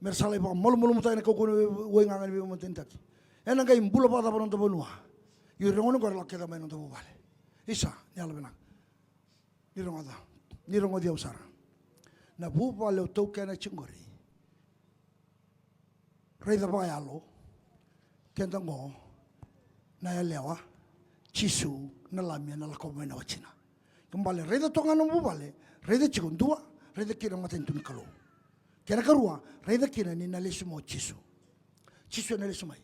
me ra sa lai vakamalumalumutaki na kaukauwa ni waigaga ni veivakamatenitaki, ena qai bula vakacava na noda vanua? Io, ira gona qo era lako kece mai na noda vuvale. Isa, ni yalovinaka. Ni rogoca, ni rogoci au sara. Na vuvale o taukena tiko qori. Raica vakayalo, keda qo na yalewa, Jisu na Lami ena lakova mai na watina. Kena ibalebale, raica toka ga na vuvale, raica tiko dua, raica kina na matanitu ni Kalou. Kena ikarua, raica kina ni na lesu mai o Jisu. Jisu ena lesu mai.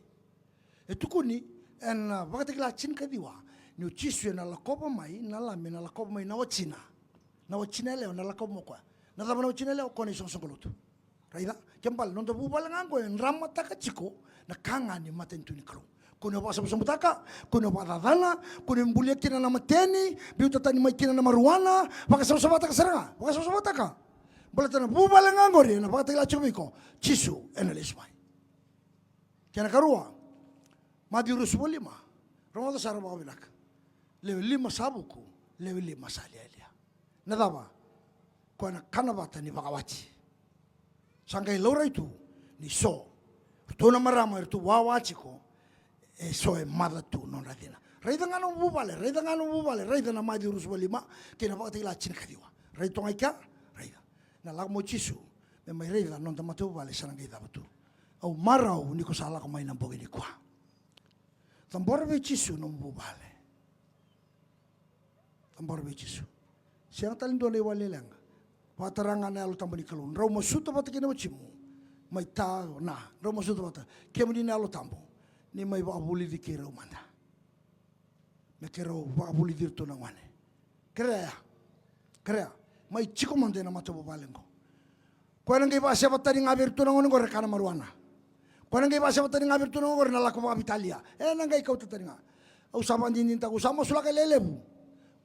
E tukuni ena Vakatakila tinikaciwa ni o Jisu ena lakova mai, na Lami ena lakova mai na watina. Na watina yalewa ena lakova mai o koya. Na cava na watina yalewa? O koya na isoqosoqo lotu. Raica, kena ibalebale, noda vuvale ga qo e dramataka tiko na ka ga ni matanitu ni Kalou. Kua ni o vakasabusabutaka, kua ni o vakacacana, kua ni o bulia kina na mateni, biuta tani mai kina na maruana, vakasavasavataka sara ga, vakasavasavataka. Baleta na vuvale ga qori ena vakatakila tiko vei iko, Jisu ena lesu mai. Kena ikarua, Maciu ruasagavulu ka lima. Rogoca sara vakavinaka. Lewe lima sa vuku, lewe lima sa lialia. Na cava? Koya na kana vata ni vakawati. Sa qai laurai tu Ni so, ratou na marama eratou wawa tiko, e so e maca tu nodra cina. Raica ga nomu vuvale, raica ga nomu vuvale, raica na Maciu ruasagavulu ka lima kei na Vakatakila tinikaciwa. Raica toka ga i kea, raica. Na lako mai o Jisu me mai raica na noda matavuvale sa na qai cava tu. Au marau ni ko sa lako mai na bogi nikua. Cabora vei Jisu nomu vuvale. Cabora vei Jisu. Sega tale ni dua na iwali ni leqa. Vakatara ga na Yalo Tabu ni Kalou. Drau masuta vata kei na watimu. Mai ta na. Drau masuta vata. Kemuni na Yalo Tabu. Ni mai vakavulici keirau mada. Me keirau vakavulici iratou na gone. Kerea ya. Kerea. Mai tiko mada ena matavuvale qo. Koya na qai vakaseva tani ga vei iratou na gone qori e kana marijuana. Koya na qai vakaseva tani ga vei iratou na gone qori na lako vakaveitalia. E na qai kauta tani ga. Au sa vakadinadinataka, au sa masulaka e lelevu.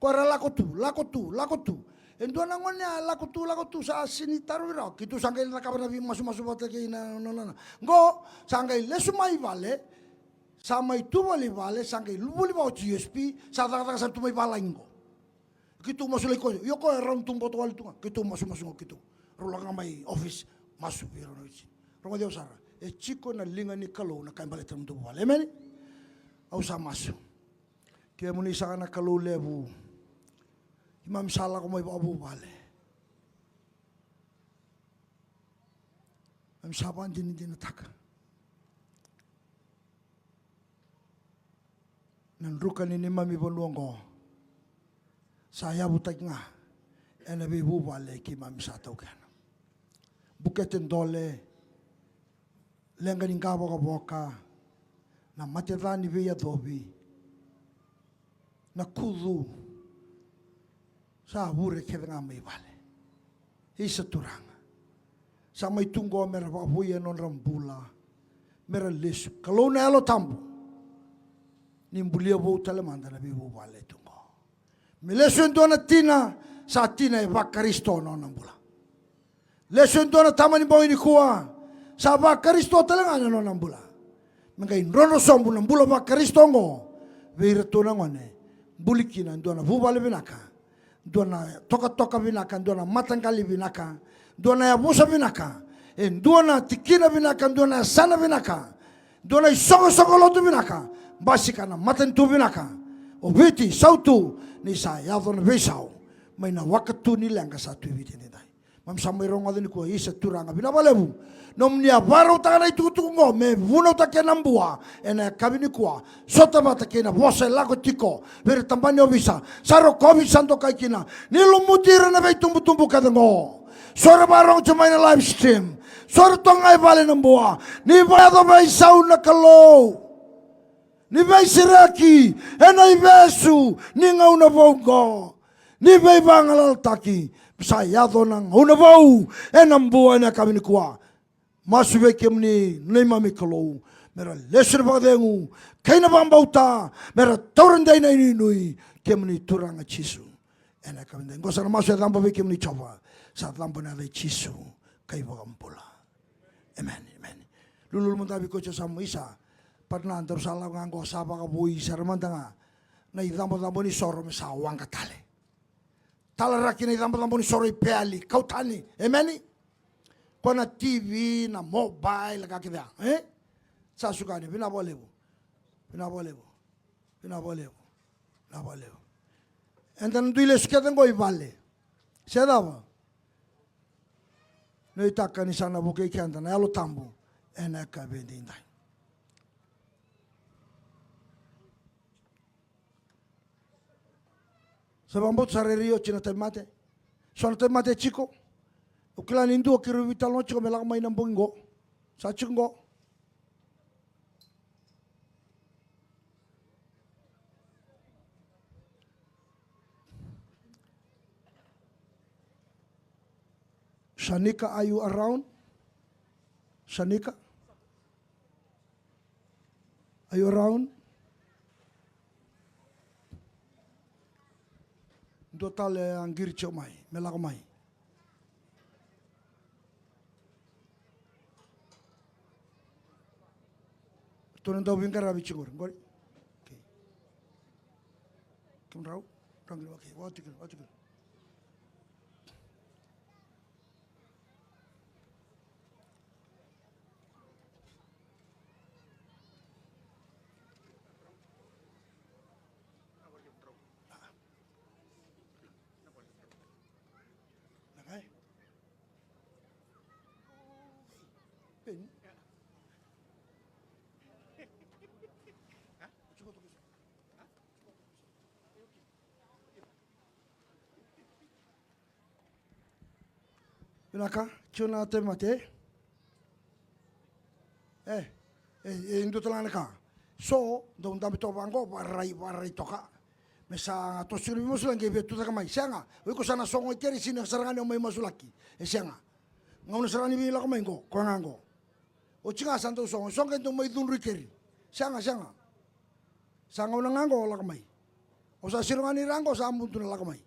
Koya ra lako tu, lako tu, lako tu. E dua na gone a lako tu, lako tu, sa sini tarovi rawa. Keitou sa qai cakava na veimasumasu vata kei na, na, na, na. Qo, sa qai lesu mai vale, sa mai tu vale i vale, sa qai vuli vaka oti U S P, sa cakacaka sara tu mai valagi qo. Keitou masulaki koya, io koya e rawa ni tu boto wale tu ga, keitou masumasu ga keitou. Rau lako ga mai office, masu vei rau na witsi. Rogoci au sara, e tiko na liga ni Kalou na ka e baleta na noda vuvale. Emeni? Au sa masu. Kemuni saka na Kalou levu. Keimami sa lako mai vakavuvale. Keimami sa vakadinadinataka na druka ni neimami vanua oqo sa yavutaki ga ena veivuvale keimami sa taukena. Bukete dole, leqa ni qavokavoka, na mate ca ni veiyacovi, na kucu, sa vure kece ga mai vale. Isa Turaga. Sa mai tu qo me ra vakavoui e nodra bula. Me ra lesu. Kalou na Yalo Tabu. Ni bulia vou tale mada na veivuvale tu qo. Me lesu e dua na tina, sa tina e vaKarisito na nona bula. Lesu e dua na tama ni bogi nikua, sa vaKarisito tale ga na nona bula. Me qai drodro sobu na bula vaKarisito oqo vei iratou na gone. Buli kina e dua na vuvale vinaka, dua na tokatoka vinaka, dua na mataqali vinaka, dua na yavusa vinaka, e dua na tikina vinaka, dua na yasana vinaka, dua na isoqosoqo lotu vinaka, basika na matanitu vinaka o Viti, sautu, ni sa yaco na veisau mai na wakatu ni leqa sa tu e Viti edaidai. Keimami sa mai rogoca nikua, isa Turaga, vinaka vakalevu. Nomuni a vakarautaka na itukutuku oqo me vunautaka kina na bua ena yakavi nikua. Sota vata kei na vosa e lako tiko vei ira tabana ni ovisa. Sa rokovi, sa dokai kina. Ni lumuti ira na veitubutubu kece oqo. So era vakarogo tiko mai na live stream. So era toka ga e vale na bua. Ni vakayaco veisau na Kalou. Ni veisereki ena ivesu ni gauna vou oqo. Ni veivagalalataki, sa yaco na gauna vou ena bua ena yakavi nikua. Masu vei kemuni neimami Kalou, me ra lesu na vakacegu kei na vakabauta, me ra taura dei na inuinui, kemuni Turaga Jisu. Ena yakavi dei qo sa na masu e cabo vei kemuni Jiova, sa cabo ena yaca i Jisu, ka iVakabula. Emeni, emeni. Lululu mada vei koya sa mu isa, partner, daru sa lako ga qo sa vakavoui sara mada ga na icabocabo ni soro me sa waqa tale. Talaraki na icabocabo ni soro i Peali, kau tani, emeni? Ko na T V, na mobile, ka kece ya, e? Sa suka yani, vinaka vakalevu. Vinaka vakalevu. Vinaka vakalevu. Vinaka vakalevu. Eda na dui lesu kece qo i vale. Se cava? Nuitaka ni sa na vukei keda na Yalo Tabu ena yakavi edaidai. Sa vakabauta sa rairai oti na tauvimate. So na tauvimate e tiko. Au kila ni dua keirau veitalanoa tiko me lako mai na bogi qo. Sa tiko qo. Shanika, are you around? Shanika? Are you around? Dua tale a qiri tiko mai, me lako mai. Ratou na dau veiqaravi tiko qori, qori. Okay. Kemudrau, drau qiri, okay, vakatikina, vakatikina. Vinaka, tiko na tauvimate. E, e, e dua tale ga na ka. So dau dabe toka vaqo, vararai, vararai toka. Me sa toso tiko na veimasulaki, qai via tucake mai. Sega, o iko sa na sogo i keri, sega ni sara ga ni o mai masulaki. E sega. Gauna sara ga ni via lako mai qo, koya ga qo. Oti ga sa dau sogo, so qai dau mai cudru i keri. Sega, sega. Sa gauna ga qo lako mai. O sa siro ga ni ra qo, sa mudu na lako mai.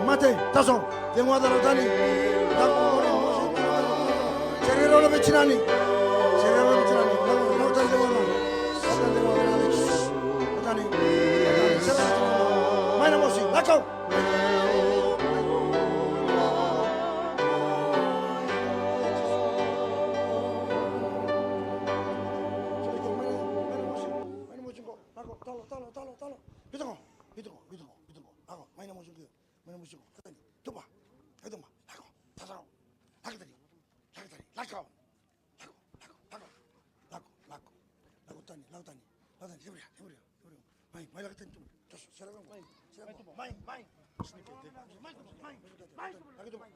Mate, taso, cegu vata na tani. Sere rau na veitinani. Sere rau na veitinani. Rau tani cegu vata. Rau tani cegu vata na veitinani. Rau tani. Mai na mosi, lakau. Mai na mosi qo. Lako, talo, talo, talo, talo. Biuta qo, biuta qo, biuta qo, biuta qo. Lako, mai na mosi qo. Mai na mosi qo. Mai, lako tani tu. Toso, sere ga qo. Mai, mai, mai. Mai, mai. Lako tu, mai.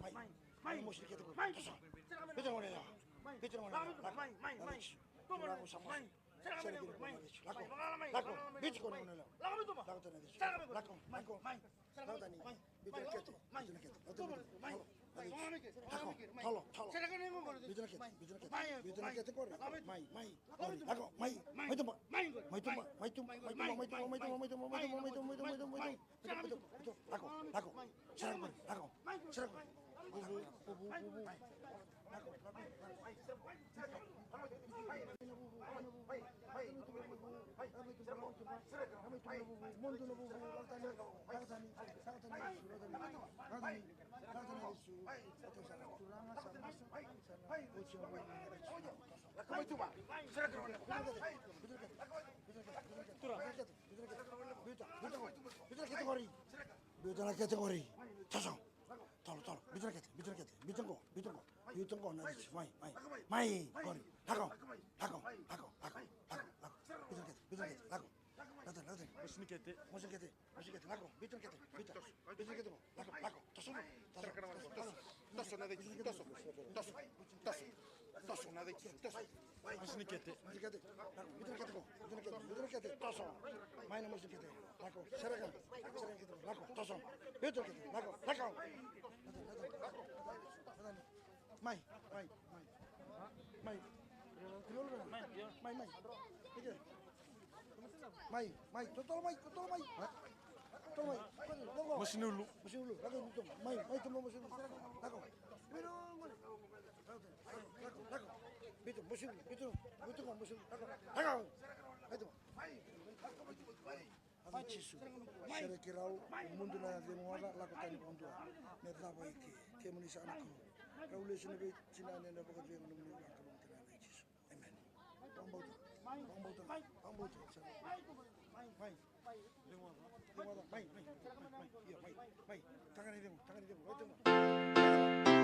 Mai, mosi ni kete qori. Toso. Biuta na gone yalewa. Biuta na gone yalewa. Lako. Lako sa mosi. Sere ga qori. Lako. Lako. Biuta na gone yalewa. Lako tani. Lako. Lako. Lako tani. Biuta na kete. Biuta na kete. Lako. Talo, talo, talo. Biuta na kete. Biuta na kete. Biuta na kete qori. Mai, mai. Lako, mai. Mai tuba. Mai tuba. Mai tuba. Mai tuba. Mai tuba. Mai tuba. Mai tuba. Mai tuba. Lako, lako. Sere qori. Lako. Vuvu, vuvu, vuvu. Lako, lako. Biuta, biuta, biuta na kete qori. Biuta na kete qori. Toso. Talo, talo. Biuta na kete, biuta na kete. Biuta qo, biuta qo. Biuta qo na kete. Mai, mai. Mai qori. Lako, lako, lako, lako, lako. Biuta na kete, biuta na kete. Lako. Lako tani, lako tani. Mosi ni kete. Mosi ni kete. Mosi ni kete. Lako. Biuta na kete. Biuta. Biuta na kete qo. Lako, lako. Toso. Toso. Toso na kete. Toso. Toso. Toso. Toso na kete. Toso. Mosi ni kete. Mosi ni kete. Lako. Biuta na kete qo. Biuta na kete. Biuta na kete. Toso. Mai na mosi ni kete. Lako. Sere ga. Sere ga kete. Lako. Toso. Biuta na kete. Lako. Lako. Mai, mai, mai. Mai. Mai, mai. Ike. Mai, mai. Totolo mai, totolo mai. Totolo mai. Mosi ni ulu. Mosi ni ulu. Lako, lako. Mai, mai, totolo mosi ni ulu. Lako. Lako, lako, lako. Biuta, mosi ni ulu. Biuta, biuta, mosi ni ulu. Lako, lako. Biuta. Ave Jisu. Sere ki rau, mudu na cegu oca, lako tani vakadua. Me cava i ke, kemuni sa na Kalou. Rau lesu na veitinani ena vakacegu na nomuni vakalougatataki na yaca i Jisu. Emeni. Vakabauta. Vakabauta. Vakabauta. Mai. Mai. Mai. Mai. Mai. Mai. Mai. Mai. Mai. Mai. Mai. Mai. Taga na icegu, taga na icegu, rauta na icegu.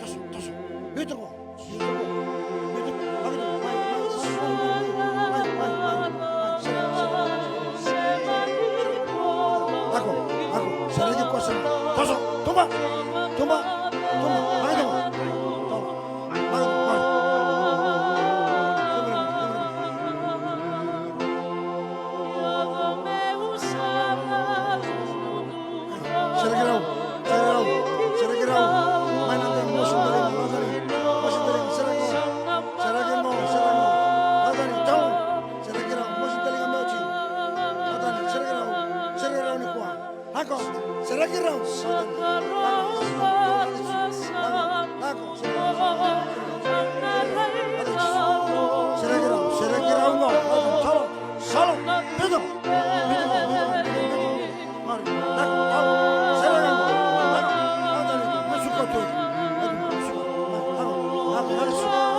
Toso, toso. Biuta qo. Biuta qo. Biuta qo. Lako qo. Mai, mai, mai. Lako, lako. Sereki koya sara. Toso. Tuba. Tuba. Tuba. Lako qo. Lako qo. Mai.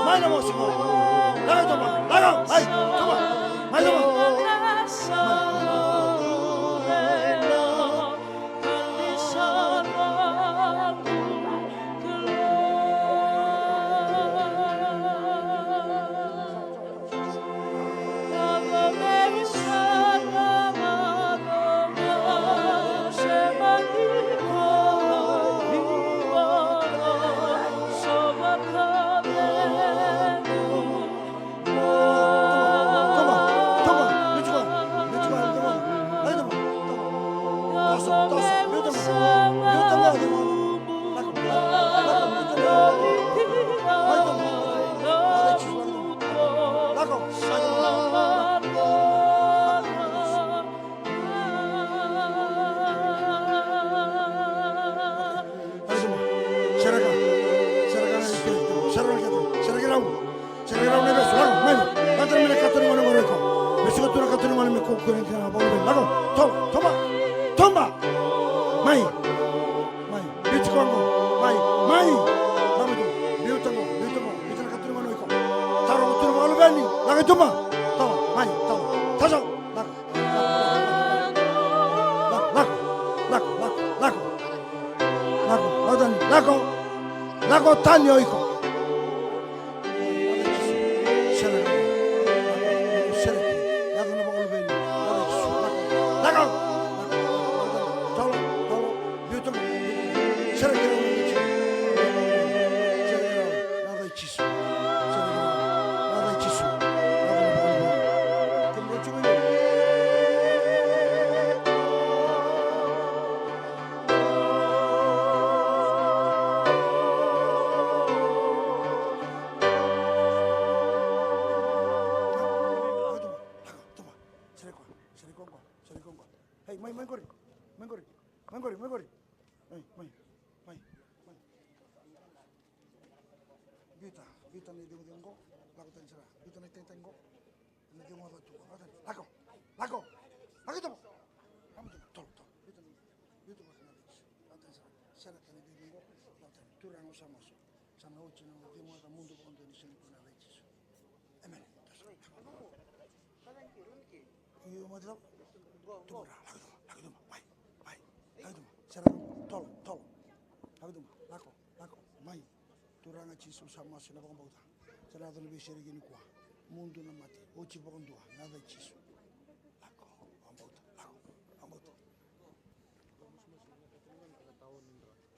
Mai na mosi mo. Lako i tuba. Lako. Mai. Tuba. Mai tuba. Sereka, sereka, sereka, sereka, sereka, Sereki rau na ivesu, lako, mai. Lako tani mai na kato ni gone qori o iko. Me suka tu na kato ni gone me kukuna kina na valu vei. Lako, toba, toba, toba. Mai, mai. Biuti koya qo, mai, mai. Lako i tuba, biuta qo, biuta qo, biuta na kato ni gone o iko. Taro qo tu na valu vei ni, lako i tuba. Toba, mai, toba. Taso, lako, lako, lako, lako, lako. Lako, lako tani, lako. Lako tani o iko. Lako, lako, lako. Sere koya, sere koya qo, sere koya qo. Hei, mai, mai qori, mai qori, mai qori, mai qori. Mai, mai, mai, mai. Biuta, biuta na icegocego qo, lako tani sara. Biuta na itagitagi qo. Na icegu ga tu qo, lako tani, lako, lako, lako i tuba. Lako i tuba, tolo, tolo. Biuta na, biuta na, lako tani sara. Sere tani icegu qo, lako tani. Turaga au sa masu. Sa na oti na icegu ga mudu vakadua ni sega ni kune na yaca i Jisu. Emeni. Io, mati lako. Tubu ra, lako i tuba, lako i tuba, mai, mai. Lako i tuba, sere, tolo, tolo. Lako i tuba, lako, lako, mai. Turaga Jisu sa masu ena vakabauta. Sa na yaco na veisereki nikua. Mudu na mate, oti vakadua, na yaca i Jisu. Lako, vakabauta, lako, vakabauta.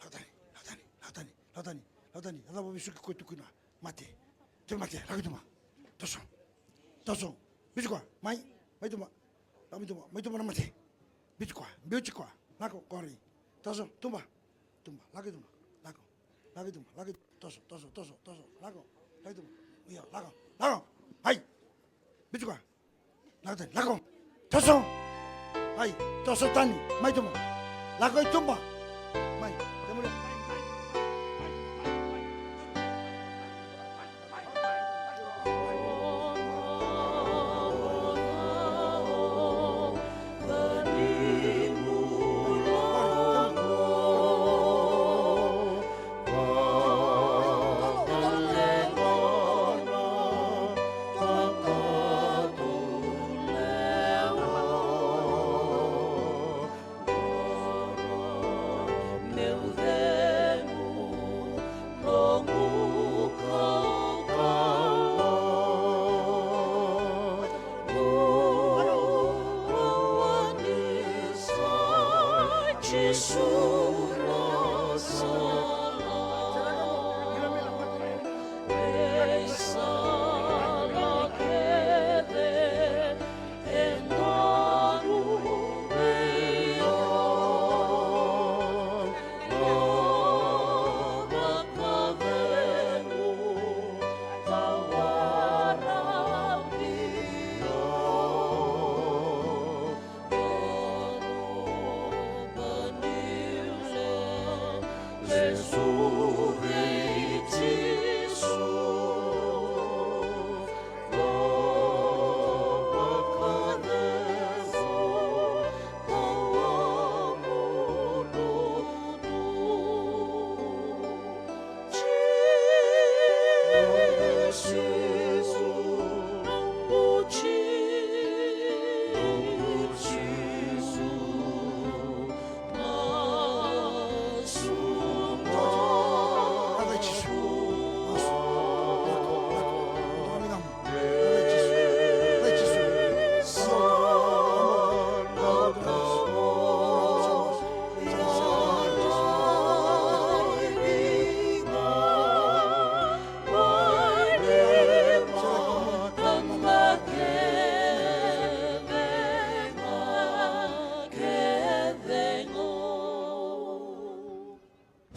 Lako tani, lako tani, lako tani, lako tani, lako tani. A cava vesuki koya tu kina? Mate. Tiko mate, lako i tuba. Toso. Toso. Biuti koya. Mai. Mai tuba. Lako mai tuba. Mai tuba na mate. Biuti koya. Biuti koya. Lako qori. Toso. Tuba. Tuba. Lako i tuba. Lako. Lako i tuba. Lako i tuba. Toso. Toso. Toso. Toso. Lako. Lako i tuba. Io. Lako. Lako. Ai. Biuti koya. Lako tani, lako. Toso. Ai, toso tani. Mai tuba. Lako i tuba. Mai.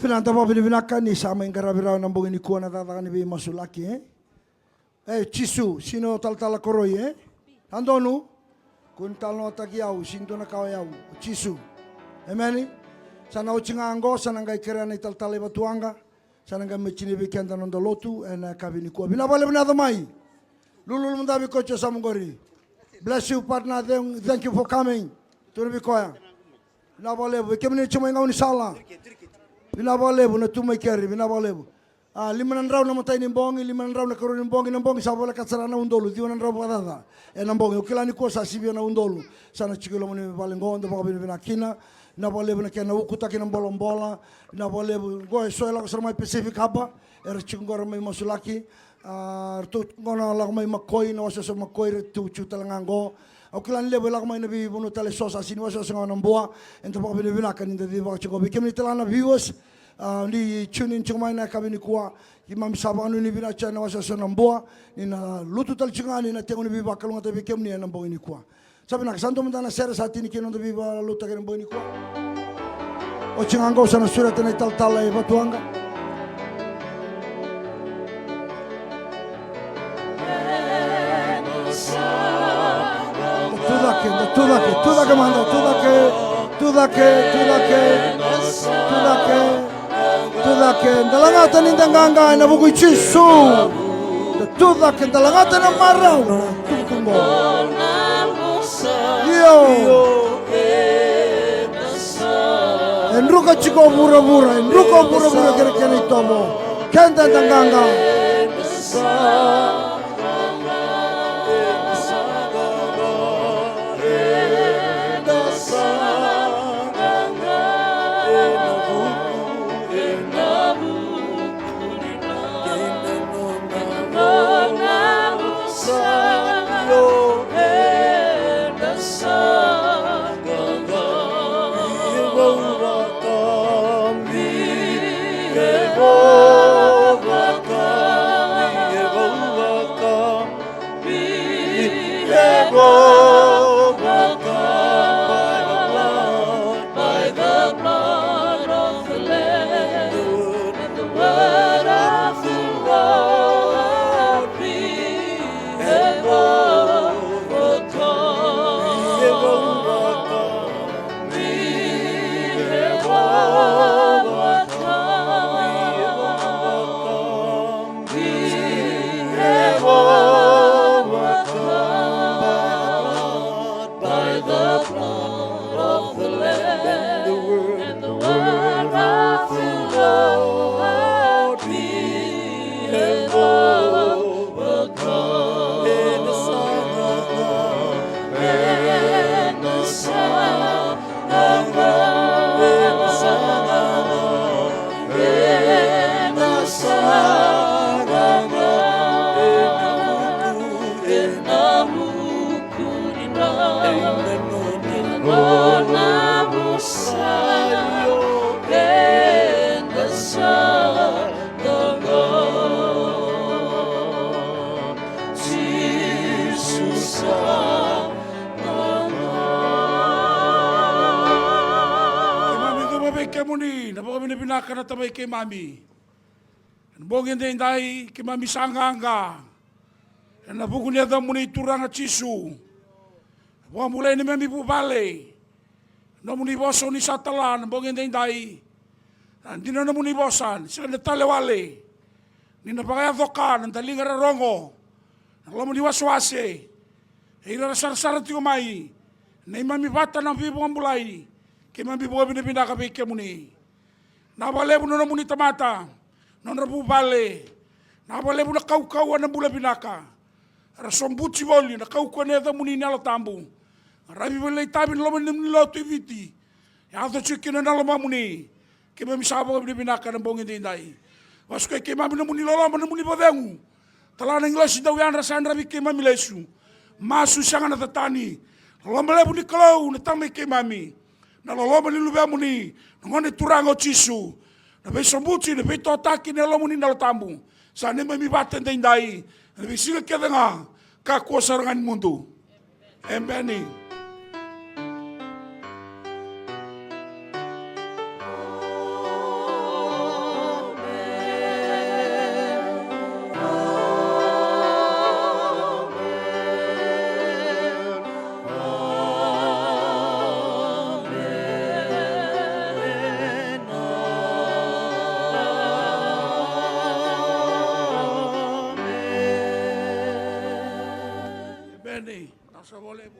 Vinaka, da vakavinavinaka ni sa mai qaravi rawa ena bogi nikua na cakacaka ni veimasulaki, e? E Jisu, sega ni o talatala koroi, e? Sa donu? Kua ni talanoataki au, sega ni dua na ka o yau, o Jisu. Emeni. Sa na oti ga oqo, sa na qai kerea na italatala i Vatuwaqa. Sa na qai mai tini vei keda na noda lotu ena yakavi nikua. Vinaka vakalevu na yaco mai. Lululu mada vei koya tiko e yasamu qori. Bless you, partner. Thank, thank you for coming. Tukuna vei koya. Vinaka vakalevu. Vei kemuni tiko mai gaunisala, vinaka vakalevu na tu mai keri. Vinaka vakalevu. A, lima na drau na imatai ni bogi, lima na drau na ikarua ni bogi. Na bogi sa volekata sara na udolu, ciwa na drau vakacaca. Ena bogi, au kila nikua sa sivia na udolu. Sa na tiko i loma ni vale qo, da vakavinavinaka kina. Vinaka vakalevu na kena ukutaki na bolabola. Vinaka vakalevu. Qo eso e lako sara mai Pacific Harbour, era tiko qo, era mai masulaki. A, ratou qo na lako mai Makoi, na wasewase o Makoi, ratou tiko tale ga qo. Au kila ni levu e lako mai na veivanua tale eso, sa sega ni wasewase ga o Nabua. Eda vakavinavinaka ni da civaka tiko. Vei kemuni tale ga na viewers, a, ni tune in tiko mai ena yakavi nikua, keimami sa vakanuinui vinaka tiko ena wasewase o Nabua, ni na lutu tale tiko ga, ni na tekivu ni veivakalougatataki vei kemuni ena bogi nikua. Sa vinaka, sa dua mada na sere sa tini kina noda veivakalotutaki ena bogi nikua. Oti ga qo sa na sureta na italatala i Vatuwaqa. Da tucake, da tucake, tucake mada, tucake, tucake, tucake, tucake. Tucake, da lagata ni da qaqa ena vuku i Jisu. Da tucake, da lagata na marau na tukutuku qo. Io. E druka tiko o vuravura, e druka o vuravura kei na kena itovo. Keda da qaqa. By the blood of the Lamb and the word of the Lord, we have overcome. We have overcome. We have overcome. We have overcome by the blood of the Lamb and the word of the Lord. We have overcome. Jisu sa na. Keimami cuva vei kemuni na vakavinavinaka na Tamai keimami. Ena bogi edaidai keimami sa qaqa ena vuku ni yacamuni Turaga Jisu. Vakabulai neimami vuvale. Nomuni vosa oni sa tala na bogi edaidai. A dina nomuni vosa ni sega ni tale wale. Ni na vakayaco ka na daliga ra rogo na loma ni wasewase. E ira ra sarasara tiko mai neimami vata na veivakabulai. Keimami vakavinavinaka vei kemuni. Na vakalevu na nomuni tamata, nodra vuvale, Na vakalevu na kaukauwa na bula vinaka. Era sobuti voli na kaukauwa ni yacamuni na Yalo Tabu. Qaravi voli na itavi na loma ni nomuni lotu e Viti. Yaco tiko kina na lomamuni. Keimami sa vakavinavinaka na bogi edaidai. Vasukai keimami na nomuni loloma, na nomuni vakacegu. Tala na agilosi dau yadra sa yadra vei keimami lesu. Masu sega na tatani. Loloma levu ni Kalou na Tamai keimami. Na loloma ni Luvemuni, na Gone Turaga o Jisu. Na veisobuti, na veitotaki, na Yalomuni na Yalo Tabu. Sa neimami vata edaidai. Na veisiga kece ga. Kakua sara ga ni mudu. Emeni. Emeni. Nasa volevu.